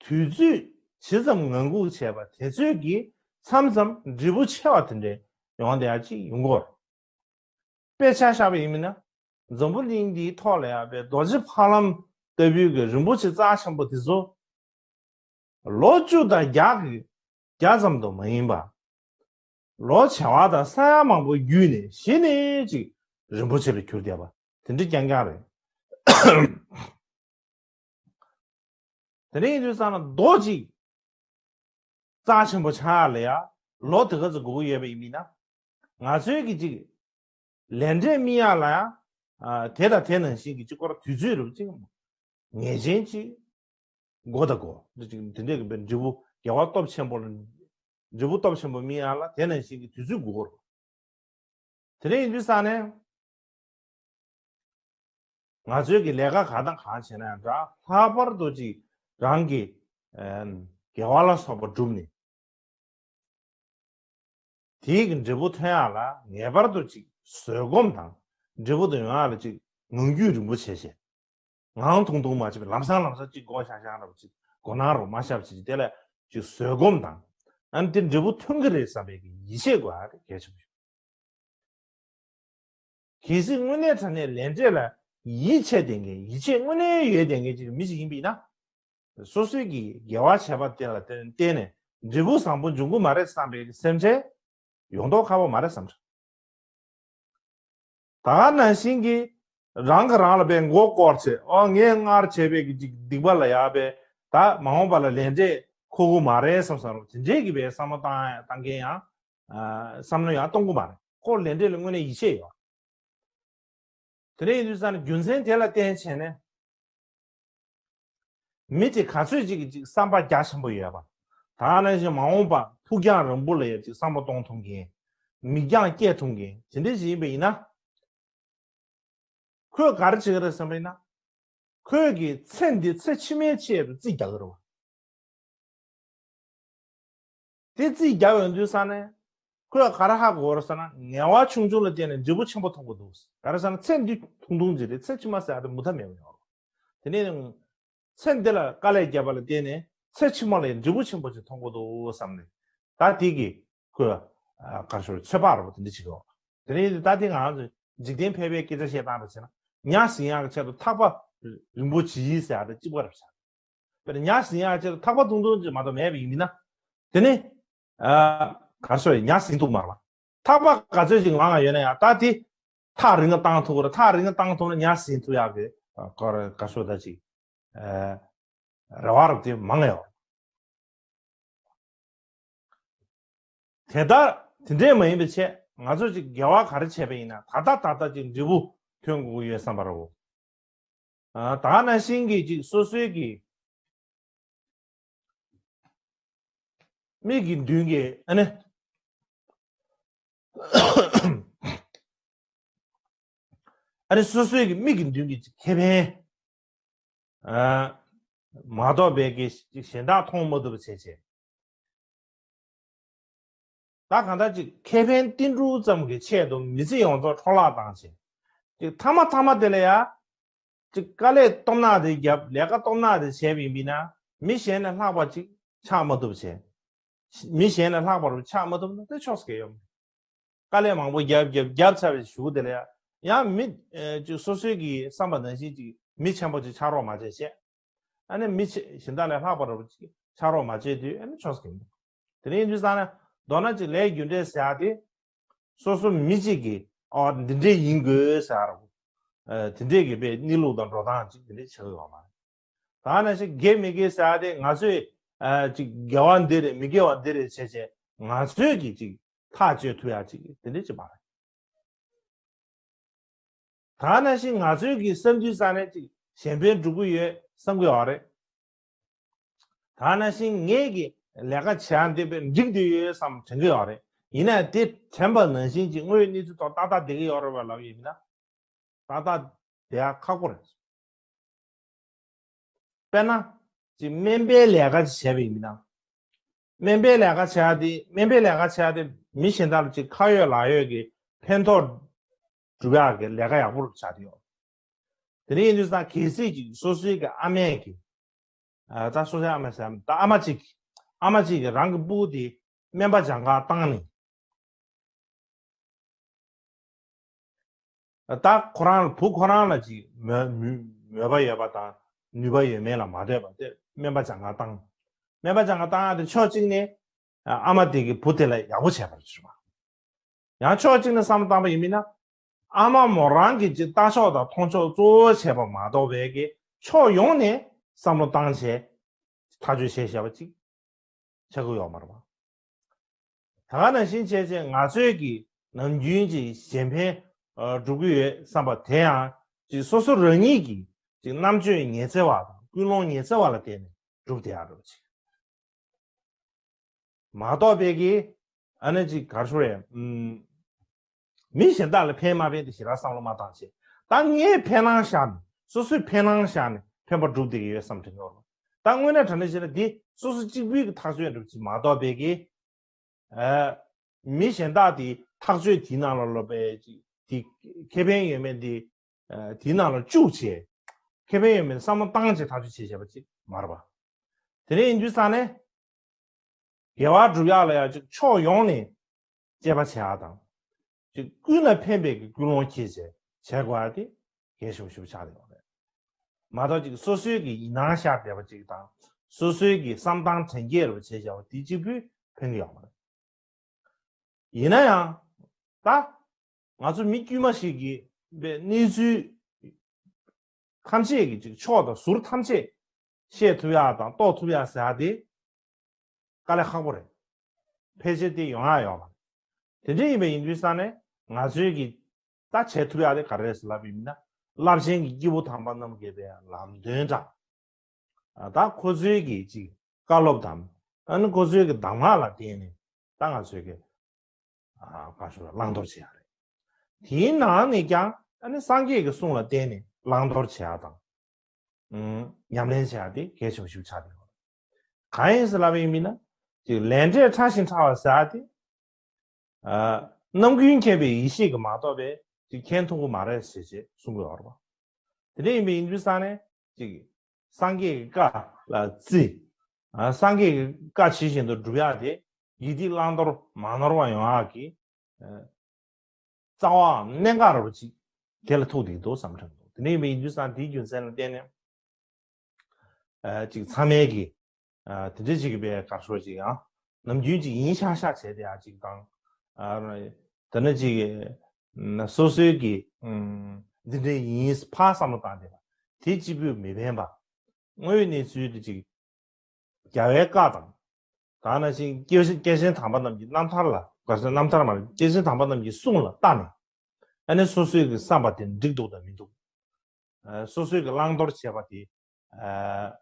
དུས་ཚོད་ཇི་ཙམ་ངང་སྒུག་བྱས་པ་དེ་ཚོད་ཀྱིས་མཚམས་མཚམས་འབྲས་བུ་ཆེ་བ་དེ་འདྲས་ཡོང་བསྡད་ཡ་ཅིག་ཡོང་གི་ཡོད་རེད། དཔེ་ཆ་བཞག་པ་ཡིན་མིན་ན། འཛམ་བུ་གླིང་འདིའི་ཐོག་ལ་ཡོད་པའི་རྡོ་རྗེ་ཕ་ལམ་ལྟ་བུའི་གི་རིན་པོ་ཆེ་རྩ་ཆེན་པོ་དེ་ཚོ། ལོ་བཅུ་དང་བརྒྱ་གི་བརྒྱ་ཙམ་དུ་མ་ཡིན་པ། ལོ་བྱེ་བ་དང་ས་ཡ་མང་པོ་བརྒྱུད་ནས་གཞི་ནས་ཅིག་རིན་པོ་ཆེ་ལ་གྱུར་བསྡད་པ་དེ་འདྲ་རྐྱང་རྐྱང་རེད། དེ་འདྲ་ཡིན་དུས་ཙང་ན་རྡོ་གཅིག་རྩ་ཆེན་པོ་ཆགས་ཡ་ལ་ཡ་ལོ་དེ་ག་ཚོད་འགོར་གྱི་ཡོད་པ་ཡིན་མིན་ན། ང་ཚོའི་གི་ཅིག་ལས་འབྲས་སྨིན་ཡ་ལ་ཡ་ཨ་དེ་དང་དེ་ནང་བཞིན་གི་ཅིག་སྐོར་དུས་ཚོད་རུ་ཅིག་ངེས་ཅན་ཅིག་འགོར་དང་འགོར། འདི་ཅིག་འདི་འདྲས་ཀྱི་འབྲས་བུ་དགེ་བ་སྟོབས་ཆེན་པོ་ལ། འབྲས་བུ་སྟོབས་ཆེན་པོ་སྨིན་ཡ་ལ་དེ་ནང་བཞིན་གི་དུས་ཚོད་འགོར་གྱི་ཡོད་རེད། དེ་འདྲ་ཡིན་དུས་ཙང་ནས། ང་ཚོའི་གི་ལས་ཀ་གང་དང་གང་བྱས་ན་ཡང་འདྲ། ལྷག་པར་དུ་ཅིག་རང་གི་ཨ་དགེ་བ་ལ་སོགས་པ་བསྒྲུབས་ནས། དེའི་གི་འབྲས་བུ་ཐོན་ཡག་ལ་ངེས་པར་དུ་ཅིག་བཟོད་སྒོམ་དང་། འབྲས་བུ་དེ་ཡོང་ཡག་ལ་ཅིག་ངང་རྒྱུད་རིང་པོ་བྱས་བྱས། ངང་ཐུང་ཐུང་མ་བྱས་པའི་ལམ་སང་ལམ་སང་ཅིག་མགོ་ཤང་ཤང་ར་བ་ཅིག་མགོ་ནག་རུ་མ་ཤ་བ་ཅིག་དེ་ལ་ཅིག་བཟོད་སྒོམ་དང་། ཨ་ནི་དེ་འབྲས་བུ་ཐོན་གི་རེད་བསམ་པའི་གི་ཡིད་ཆེས་དགོས་ཡག་གལ་ཆེན་པོ་ཡོད། གལ་སྲིད་དངོས་གནས་དྲང་གནས་ལས་འབྲས་ལ་ཡིད་ཆེས་བསྡད་མཁན། ཡིད་ཆེས་དངོས་གནས་ཡོད་བསྡད་མཁན་ཅིག་མི་ཞིག་ཡིན་པ་ཡིན་ན། སོ་སོའི་གི་དགེ་བ་བྱས་པ་དེ་ལ་བརྟེན་ནས་འབྲས་བུ་བཟང་པོ་འབྱུང་གི་མ་རེད་བསམ་པའི་སེམས་ཁྲལ་ཡོང་མདོག་ཁ་པོ་མ་རེད་བསམ་འདྲ། ད་ག་ནང་བཞིན་གྱི་རང་གིས་རང་ལ་བས་མགོ་སྐོར་བྱས། ཨོ་ངས་སྔར་བྱས་པའི་གི་ཅིག་སྡིག་པ་ལ་ཡ་བས་ད་མ་འོངས་པ་ལ་ལས་འབྲས་འཁོར་གི་མ་རེད་བསམ་བསམ་རུང་དེ་འདྲས་ཀྱི་བས་བསམ་བློ་བཏང་བཏང་མཁན་ཡང་ཨ་བསམ་བློ་ཡང་གཏོང་གི་མ་རེད། ཁོ་ལས་འབྲས་ལ་དངོས་གནས་ཡིད་ཆེས་ཡོད། དེ་འདྲ་ཡིན་དུས་ཙང་ནས་རྒྱུ་མཚན་དེ་ལ་བརྟེན་བྱས་ནས། མི་དེ་ག་ཚོད་ཅིག་གིས་ཅིག་བསམ་པ་རྒྱ་ཆེན་པོ་ཡོད་པ། ད་ག་ནང་བཞིན་མ་འོངས་པ་ཕུགས་རྒྱང་རིང་པོ་ལ་ཡ་ཅིག་བསམ་བློ་གཏོང་ཐུབ་མཁན། མིག་རྒྱང་བསྐྱེད་ཐུབ་མཁན་དེ་འདྲ་ཞིག་ཡིན་པ་ཡིན་ན། ཁོས་ག་རེ་བྱེད་ཀྱི་རེད་བསམ་པ་ཡིན་ན། ཁོས་ཀྱི་ཚེ་འདི་ཚེ་ཕྱི་མའི་ཆེད་དུ་རྩིས་རྒྱག་གི་རེད་བ། དེ་རྩིས་རྒྱག་ཡོང་དུས་ཙང་ནས། ཁོས་ག་རེ་ཧ་གོ་རེད་ཟེར་ན། ངལ་བ་ཆུང་ཆུང་ལ་བརྟེན་ནས་འབྲས་བུ་ཆེན་པོ་ཐོབ་ཀྱི་འདུག། ག་རེ་ཟེར་ན་ཚེ་འདི་ཐུང་ཐུང་ཅིག་རེད། ཚེ་ཕྱི་མ་ཟེར་ཡ་དེ་མུ་མཐའ་མེད་པ་ཡོད་རེད། དེ་ནས་ཚེ་འདི་ལ་དཀའ་ལས་བརྒྱབ་པ་ལ་བརྟེན་ནས་ཚེ་ཕྱི་མ་ལ་ཡང་འབྲས་བུ་ཆེན་པོ་ཅིག་ཐོབ་ཀྱི་འདུག་བསམ་ནས། ད་དེ་གི་ཁོས་ཨ་ག་རེ་ཞུ་རེད། ཚོད་དཔག་རེད་པ། དེ་འདྲ་བྱེད་ཀྱི་ཡོད་རེད། དེ་ནས་ད་དེ་ང་རང་ཚོ་འཇིག་རྟེན་ཕལ་པའི་སྐད་ཆ་བཤད་སྟངས་རེད་བྱས་ན། ཉ་ཟིན་ཡག་གི་ཆེད་དུ་ཐག་པ་རིང་པོ་བྱེད་ཟེར་ཡ་དེ་གཅིག་པ་རེད་བྱས། དཔེར་ན་ཉ་ཟིན་ཡག་ཆེད་དུ་ཐག་པ་ཐུང་ཐུང་ཅིག་མ་གཏོགས་མེད་པ་ཡིན་ན། དེ་ནི། ཨ་ག་རེ་ཞུ་རེད། ཉ་ཟིན་ཐུབ་མ་རེད་པ། ཐག་པ་ག་ཚོད་ཅིག་ལངས་ཡོད་ན་ཡང་ད་དེ་ཐག་རིང་ང་བཏང་ཐུབ་རེད། ཐག་རིང་ང་བཏང་ཐུབ་ན་ཉ་ཟིན་ཐུབ་ཡག་གི་ཨ་ག་རེ་ག་རེ་ཞུ་ད་ཅིག་ཨ་རེ་བ་རུ་དེ་མང་ཡོད། དེ་ལྟར་དེ་འདྲས་མ་ཡིན་པའི་ཆེད་ང་ཚོས་ཅིག་དགེ་བ་ག་རེ་བྱས་པ་ཡིན་ན་ད་ལྟ་ད་ལྟ་ཅིག་འབྲས་བུ་ཐོན་དགོས་ཀྱི་ཡོད་བསམ་པ་རེད་བ། ཨ་ད་ག་ནང་བཞིན་གྱི་ཅིག་སོ་སོའི་གི་མིག་གི་མདུན་གྱི་ཨ་ནི། ཨ་ནི་སོ་སོའི་གི་མིག་གི་མདུན་གྱི་ཅིག་ཁེ་ཕན། ཨ་མ་གཏོགས་པའི་གི་ཅིག་གཞན་དག་མཐོང་མ་ཐུབ་པ་བྱས་བྱས། ད་གང་ལྟར་ཅིག་ཁེ་ཕན་ཏིལ་འབྲུ་ཙམ་གྱི་ཆེད་དུ་མི་ཚེ་ཡོངས་རྫོགས་འཕྲོ་བརླག་བཏང་བྱས། ཅིག་མཐའ་མ་མཐའ་མ་དེ་ལ་ཡ། ཅིག་དཀའ་ལས་སྟོབས་ནག་དེ་བརྒྱབ། ལས་ཀ་སྟོབས་ནག་དེ་བྱས་པ་ཡིན་པས་ན། མི་གཞན་ལས་ལྷག་པ་ཅིག་ཆགས་མ་ཐུབ་བྱས། མི་གཞན་ལས་ལྷག་པ་རུ་ཆགས་མ་ཐུབ་ན་དེ་ཆོག་ས་གི་ཡོད། དཀའ་ལས་མང་པོ་བརྒྱབ་བརྒྱབ་བརྒྱབ་ཚར་བའི་གཞུག་དེ་ལ་ཡ། ཡང་མི་ཨེ་ཅིག་སོ་སོའི་གི་བསམ་པ་ནང་བཞིན་ཅིག་མི་ཆེན་པོ་ཅིག་ཆགས་རོགས་མ་བྱས་བྱས། ཨ་ནི་མི་ཆེ་གཞན་དག་ལས་ལྷག་པ་རུ་ཅིག་ཆགས་རོགས་མ་བྱས་དུས་ཨ་ནི་ཆོག་ས་གི་མི་འདུག། དེ་འདྲ་ཡིན་དུས་ཙང་ན་མདོར་ན་ཅིག་ལས་རྒྱུ་འབྲས་ཟེར་ཡ་དེ། སོ་སོ་མི་གཅིག་གིས་ཨོ་འདི་འདྲས་ཡིན་དགོས་ཟེར་ར། ཨ་དེ་འདྲས་ཀྱི་དཔེ་གནས་ལུགས་དང་འགྲོ་སྟངས་ཅིག་དེ་འདྲས་བྱེད་ཀྱི་ཡོད་མ་རེད། ད་ནང་བཞིན་དགེ་མི་དགེ་ཟེར་ཡ་དེ་ང་ཚོས་ཨ་ཅིག་དགེ་བ་འདི་རེད་མི་དགེ་བ་འདི་རེད་བྱས་བྱས་ང་ཚོས་ཀྱིས་ཅིག་ཐག་གཅོད་ཐུབ་ཡ་ཅིག་དེ་འདྲས་ཅིག་མ་རེད། ད་ནང་བཞིན་ང་ཚོའི་གི་བསམ་དུས་ཙང་ནས་ཅིག་གཞན་ཕན་སྒྲུབ་ཀྱི་ཡོད་བསམ་གྱི་ཡོད་རེད། ད་ནང་བཞིན་ངས་ཀྱི་ལས་ཀ་བྱེད་ཡ་འདི་དཔེ་འགྲིག་བསྡད་ཡོད་བསམ་དྲན་གྱི་ཡོད་རེད། ཡིན་ན་དེ་དྲན་པ་ནང་བཞིན་གྱི་དངོས་ཡོད་གནས་ཚུལ་ཐོག་ཏག་ཏག་བསྡད་ཀྱི་ཡོད་རེད་པ་ལབ་ཡིན་ན། ཏག་ཏག་བསྡད་ཡ་ཁག་པོ་རེད། དཔེར་ན། ཅིག་སྨན་པའི་ལས་ཀ་ཅིག་བྱས་པ་ཡིན་ན། སྨན་པའི་ལས་ཀ་བྱེད་ཡ་དེ་སྨན་པའི་ལས་ཀ་བྱེད་ཡ་དེ་ མི་གཞན་དག་ལ་ཅིག་ཁ་ཡོད་ལག་ཡོད་ཀྱི་ཕན་ཐོགས་སྒྲུབ་ཡག་གི་ལས་ཀ་ཡག་པོ་རུ་ཆགས་ཏེ་ཡོད། དེ་འདྲ་ཡིན་དུས་ཙང་གལ་སྲིད་ཅིག་སོ་སོའི་གི་ཨ་མས་ཀྱི་ཨ་ད་སོ་སོའི་ཨ་མ་ཟེར་ད་ཨ་མ་གཅིག་ཨ་མ་གཅིག་གིས་རང་གི་སྤུ་གུ་དེ་སྨན་པ་སྦྱང་གར་བཏང་ནས། ད་ཁོ་རང་ལ་བུ་ཁོ་རང་ལ་ཅིག་མོས་མོས་མོས་པ་ཡོད་པ་དང་ནུས་པ་ཡོད་མེད་ལ་མ་ལྟོས་པར་དེ་སྨན་པ་སྦྱང་གར་བཏང་། སྨན་པ་སྦྱང་གར་བཏང་ཡག་དེ་ཕྱོགས་གཅིག་ནས་ཨ་མ་དེ་གི་བུ་དེ་ལ་ཡག་པོ་བྱས་པར་གྱུར་པ། ཡང་ཕྱོགས་གཅིག་ནས་བསམ་བློ་བཏང་པ་ཡིན་མིན་ན། ཨ་མ་མོ་རང་གི་ཅིག་ལྟ་ཕྱོགས་དང་མཐོང་ཕྱོགས་གཙོ་བོ་བྱས་པ་མ་གཏོགས་པའི་གི་ཕྱོགས་ཡོངས་ནས་བསམ་བློ་བཏང་བྱས་ཐག་གཅོད་བྱས་བཞག་པ་ཅིག་ཆགས་ཀྱི་ཡོད་མ་རེད་པ། ད་ག་ནང་བཞིན་བྱས་བྱས་ང་ཚོས་ཀྱི་ནམ་རྒྱུན་གྱི་གཞན་ཕན་སྒྲུབ་ཀྱི་ཡོད་བསམ་པ་དེ་ཡང་ཅིག་སོ་སོ་རང་ཉིད་ཀྱི་ཅིག་རྣམ་དཔྱོད་ཉི་ཚེ་བ་དང་ཀུན་སློང་ཉི་ཚེ་བ་ལ་བརྟེན་ནས་སྒྲུབ་བསྡད་ཡག་འགྲོ་ཅིག་མ་གཏོགས་པའི་གི་ཨ་ནི་ཅིག་གར་ཤོར་ཡ་ཨུམ། མི་གཞན་དག་ལ་ཕན་མ་ཕན་དེ་ཞེ་དྲག་བསམ་བློ་མ་བཏང་བྱས། ད་ངས་ཕན་སྣང་བཞག་ནས་སོ་སོས་ཕན་སྣང་བཞག་ནས་ཕན་པ་སྒྲུབ་བསྡད་ཀྱི་ཡོད་བསམ་དྲན་གྱི་ཡོད་རེད། ད་དངོས་གནས་དྲང་གནས་བཤད་ན་འདི་སོ་སོ་གཅིག་པུའི་གི་ཐག་གཅོད་འགྲུབ་ཅིག་མ་གཏོགས་པའི་གི་ཨ། མི་གཞན་དག་དེ་ཐག་གཅོད་དེའི་ནང་ལ་ལོབས་པའི་ཅིག་དེ་ཁེ་ཕན་ཡོད་མེད་དེ་ཨ། དེའི་ནང་ལ་བཅུག་བྱས་ཁེ་ཕན་ཡོད་མེད་བསམ་བློ་བཏང་བྱས་ཐག་གཅོད་བྱས་བྱས་པ་ཅིག་མ་རེད་པ། དེ་འདྲ་ཡིན་དུས་ཙང་ནས། དགེ་བ་སྒྲུབ་ཡག་ལ་ཡང་ཅིག་ཕྱོགས་ཡོངས་ནས་དཔྱད་པ་བྱེད་ཡག་དང་། ཅིག་ཀུན་ལ་ཕན་པའི་གི་ཀུན་སློང་འཁྱེར་བྱས་བྱེད་དགོས་ཡག་དེ་གལ་ཆེན་པོ་ཞིག་ཆགས་ཡོད་རེད། མ་གཏོགས་ཅིག་སོ་སོའི་གི་ཡིད་སྣང་ཤར་བསྡད་པ་ཅིག་དང་སོ་སོའི་གི་བསམ་སྟངས་དྲན་སྐྱེས་རུ་བྱས་བྱས་པ་དེ་གཅིག་པུས་ཕན་གི་ཡོད་མ་རེད། ཡིན་ན་ཡང་ད་ང་ཚོ་མི་དཀྱུས་མ་ཞིག་གིས་པའི་གནས་ཚུལ་ཐམས་ཅད་ཀྱི་ཅིག་ཕྱོགས་དང་ཟུར་ཐམས་ཅད་ཤེས་ཐུབ་ཡག་དང་རྟོགས་ཐུབ་ཡག་ཟེར་ཡག་དེ་དཀའ་ལས་ཁག་པོ་རེད། ཕལ་ཆེར་དེ་ཡོང་ཡག་ཡོད་མ་རེད། དེ་འདྲ་ཡིན་པ་ཡིན་དུས་ཙང་ནས་ང་ཚོའི་གི་ད་བྱེད་ཐུབ་ཡག་དེ་ག་རེ་རེད་ཟེར་ལབ་པ་ཡིན་ན། རླབས་ཆེན་གྱི་སྐྱེས་བུ་དམ་པ་རྣམས་ཀྱི་པའི་ལམ་སྟོན་དང་། ད་ཁོ་ཚོའི་གི་ཅིག་བཀའ་སློབ་དང་། ཨ་ནི་ཁོ་ཚོའི་གི་གདམས་ངག་ལ་བརྟེན་ནས་ད་ང་ཚོའི་གི་ཨ་བཀའ་ཤོག་ལ་བླང་དོར་བྱེད་ཡག་རེད། དེའི་ནང་ནས་ཀྱང་ཨ་ནི་སངས་རྒྱས་ཀྱི་གསུང་ལ་བརྟེན་ནས་བླང་དོར་བྱེད་ཡག་དང་། ཨུམ། ཉམས་ལེན་བྱེད་ཡག་དེ་གལ་ཆེན་པོ་ཞིག་ཆགས་ཡོད། གང་ཡིན་ཟེར་ལབ་པ་ཡིན་མིན་ན། ཅིག་ལས་འབྲས་ཕྲ་ཞིང་ཕྲ་བ་ཟེར་ཡག་དེ། ཨ། རྣམ་ཀུན་མཁྱེན་པའི་ཡེ་ཤེས་ཀྱིས་མ་གཏོགས་པའི་ཅིག་མཁྱེན་ཐུབ་ཀྱི་མ་རེད་ཟེར་བྱས་གསུང་གི་ཡོད་རེད་པ། དེ་འདྲ་ཡིན་པའི་ཡིན་དུས་ཙང་ནས་ཅིག་སངས་རྒྱས་ཀྱི་བཀའ་ལ་བརྩི། ཨ། སངས་རྒྱས་ཀྱི་བཀའ་ཇི་བཞིན་དུ་སྒྲུབ་ཡག་དེ་ཡིད་བདེ་བླང་དོར་མ་ནོར་བ་ཡོང་ཡག་གི་ཨ། རྩ་བའམ་གནད་འགག་རུ་ཅིག་དེ་ལ་ཐུག་བསྡད་འདུག་བསམ་དྲན་འདུག་དེ་འདྲ་ཡིན་པའི་ཡིན་དུས་ཙང་དེའི་རྒྱུ་མཚན་ལ་བརྟེན་ནས། ཨ། ཅིག་ཚང་མས་ཀྱི། ཨ། དེ་འདྲ་ཅིག་གི་པའི་གར་སོགས་ཅིག་ཡང་ནམ་རྒྱུན་ཅིག་ཡིན་ཤག་ཤག་བྱས་ཏེ་ཡང་ཅིག་དང་། ཨ། དེ་ནས་ཅིག་ཨ། སོ་སོའི་གི་ཨུམ། འདི་འདྲ་ཡིན་ཕར་བསམ་བློ་བཏང་བསྡད་པ་དེ་གཅིག་པུས་མི་ཕན་པ། དངོས་ཡོད་གནས་ཚུལ་དེ་ཅིག་རྒྱལ་བའི་བཀའ་དང་། ད་ནང་བཞིན་སྐྱེས་སྐྱེས་ཆེན་དམ་པ་རྣམས་ཀྱི་རྣམ་ཐར་ལ་ག་ཚོད་རྣམ་ཐར་མ་རེད། སྐྱེས་ཆེན་དམ་པ་རྣམས་ཀྱི་གསུང་ལ་བལྟ་ནས། ཨ་ནི་སོ་སོའི་གི་བསམ་པ་དེ་འགྲིག་འདུག་དང་མི་འདུག་ཨ། སོ་སོའི་གི་བླང་དོར་བྱས་པ་དེ། ཨ།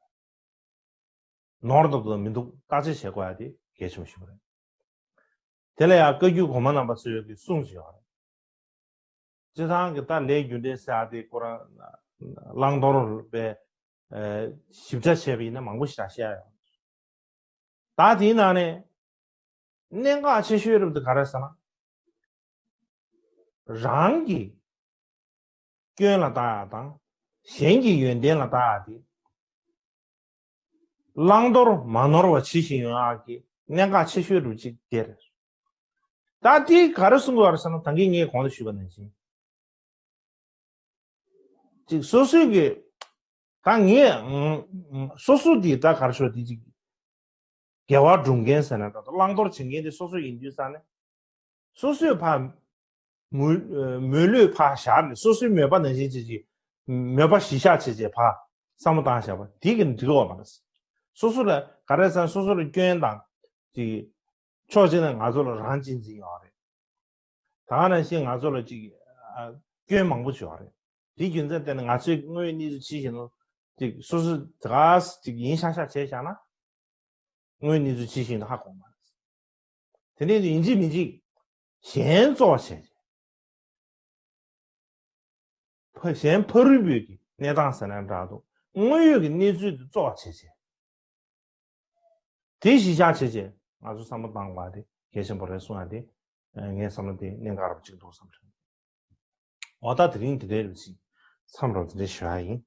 ནོར་འདུག་དང་མི་འདུག་བརྟག་དཔྱད་བྱེད་དགོས་ཡ་དེ་གལ་ཆེན་པོ་ཞིག་རེད། དེ་ལ་ཡང་བཀའ་བརྒྱུད་གོང་མ་རྣམ་པ་ཚོའི་གི་གསུང་ཞིག་ཡོད་རེད། སྤྱིར་བཏང་གི་ད་ལས་རྒྱུ་འབྲས་ཟེར་ཡ་དེ་ཁོ་རང་བླང་དོར་པའི་ཨ། ཞིབ་ཕྲ་བྱས་པ་ཡིན་ན་མང་པོ་ཞིག་ད་བཤད་ཡོད། ད་དེའི་ནང་ནས་གནད་འགག་ཆེ་ཤོས་རབ་ཏུ་ག་རེ་ཟེར་ན། རང་གི་སྐྱོན་ལ་བལྟ་ཡག་དང་གཞན་གྱི་ཡོན་ཏན་ལ་བལྟ་ཡག་དེ། བླང་དོར་མ་ནོར་བ་ཇི་བཞིན་ཡོང་ཡག་གི་གནད་འགག་ཆེ་ཤོས་རུ་གཅིག་དེ་རེད། ད་དེ་ག་རེ་གསུང་དགོས་རེད་ཟེར་ན་ད་གིན་ངས་གོང་དུ་ཞུས་པ་ནང་བཞིན། ཅིག་སོ་སོའི་གི་ད་ངས་སོ་སོ་དེ་ད་ག་རེ་ཞུ་དེ་ཅིག་དགེ་བ་སྒྲུབ་མཁན་ཟེར་ན་ད་བླང་དོར་བྱེད་མཁན་དེ་སོ་སོ་ཡིན་དུས་ཙང་ནས། སོ་སོས་ཕར་མོས་མོས་བློས་ཕར་བཞག་ནས་སོ་སོའི་མོས་པ་ནང་བཞིན་བྱེད་ཀྱི་མོས་པ་གཞི་བཞག་བྱེད་བྱེད་ཕར་བསམ་བློ་བཏང་བཞག་པ་དེ་གི་འགྲིག་གི་ཡོད་མ་རེད། སོ་སོ་ལ་ག་རེ་ཟེར་ན་སོ་སོ་ལ་སྐྱོན་དང་ཅིག་ཕྱོགས་གཅིག་ནས་ང་ཚོ་ལ་རང་གཅེས་འཛིན་ཡོད་རེད། ད་ག་ནང་བཞིན་ང་ཚོ་ལ་ཅིག་ཨ། སྐྱོན་མང་པོ་ཡོད་རེད། དེའི་རྒྱུ་མཚན་དེ་ནི་ང་ཚོའི་དངོས་ཡོད་གནས་ཚུལ་ཇི་བཞིན་ཅིག་སོ་སོ་དེ་ག་ཅིག་ཡིན་ཤག་ཤག་བྱས་བཞག་ན། དངོས་ཡོད་གནས་ཚུལ་ཇི་བཞིན་དུ་ཧ་གོ་མ་རེད། དེ་ནས་ཡིན་གཅིག་མིན་གཅིག་གཞན་གཙོ་བྱས་ཕ་གཞན་ཕ་རོལ་པོའི་གི་གནས་སྟངས་ཟེར་ན་འདྲ་འདུག་དངོས་ཡོད་ཀྱི་གནས་ཚུལ་དེ་གཙོ་བྱས་བྱས། དེ་གཞི་བཞག་བྱས་བྱས་ང་ཚོ་བསམ་བློ་བཏང་དགོས་པ་དེ་གལ་ཆེན་པོ་རེད་གསུང་ཡ་དེ་ ངའི་བསམ་བློ་དེ་གནད་འགག་རབ་ཅིག་འདུག་བསམ་རེད། འོ་ད་དེ་རིང་དེ་འདྲའི་རེད་ཅིག་མཚམས་རོགས་དེ་འདྲའི་ཞུ་ཡ་ཡིན།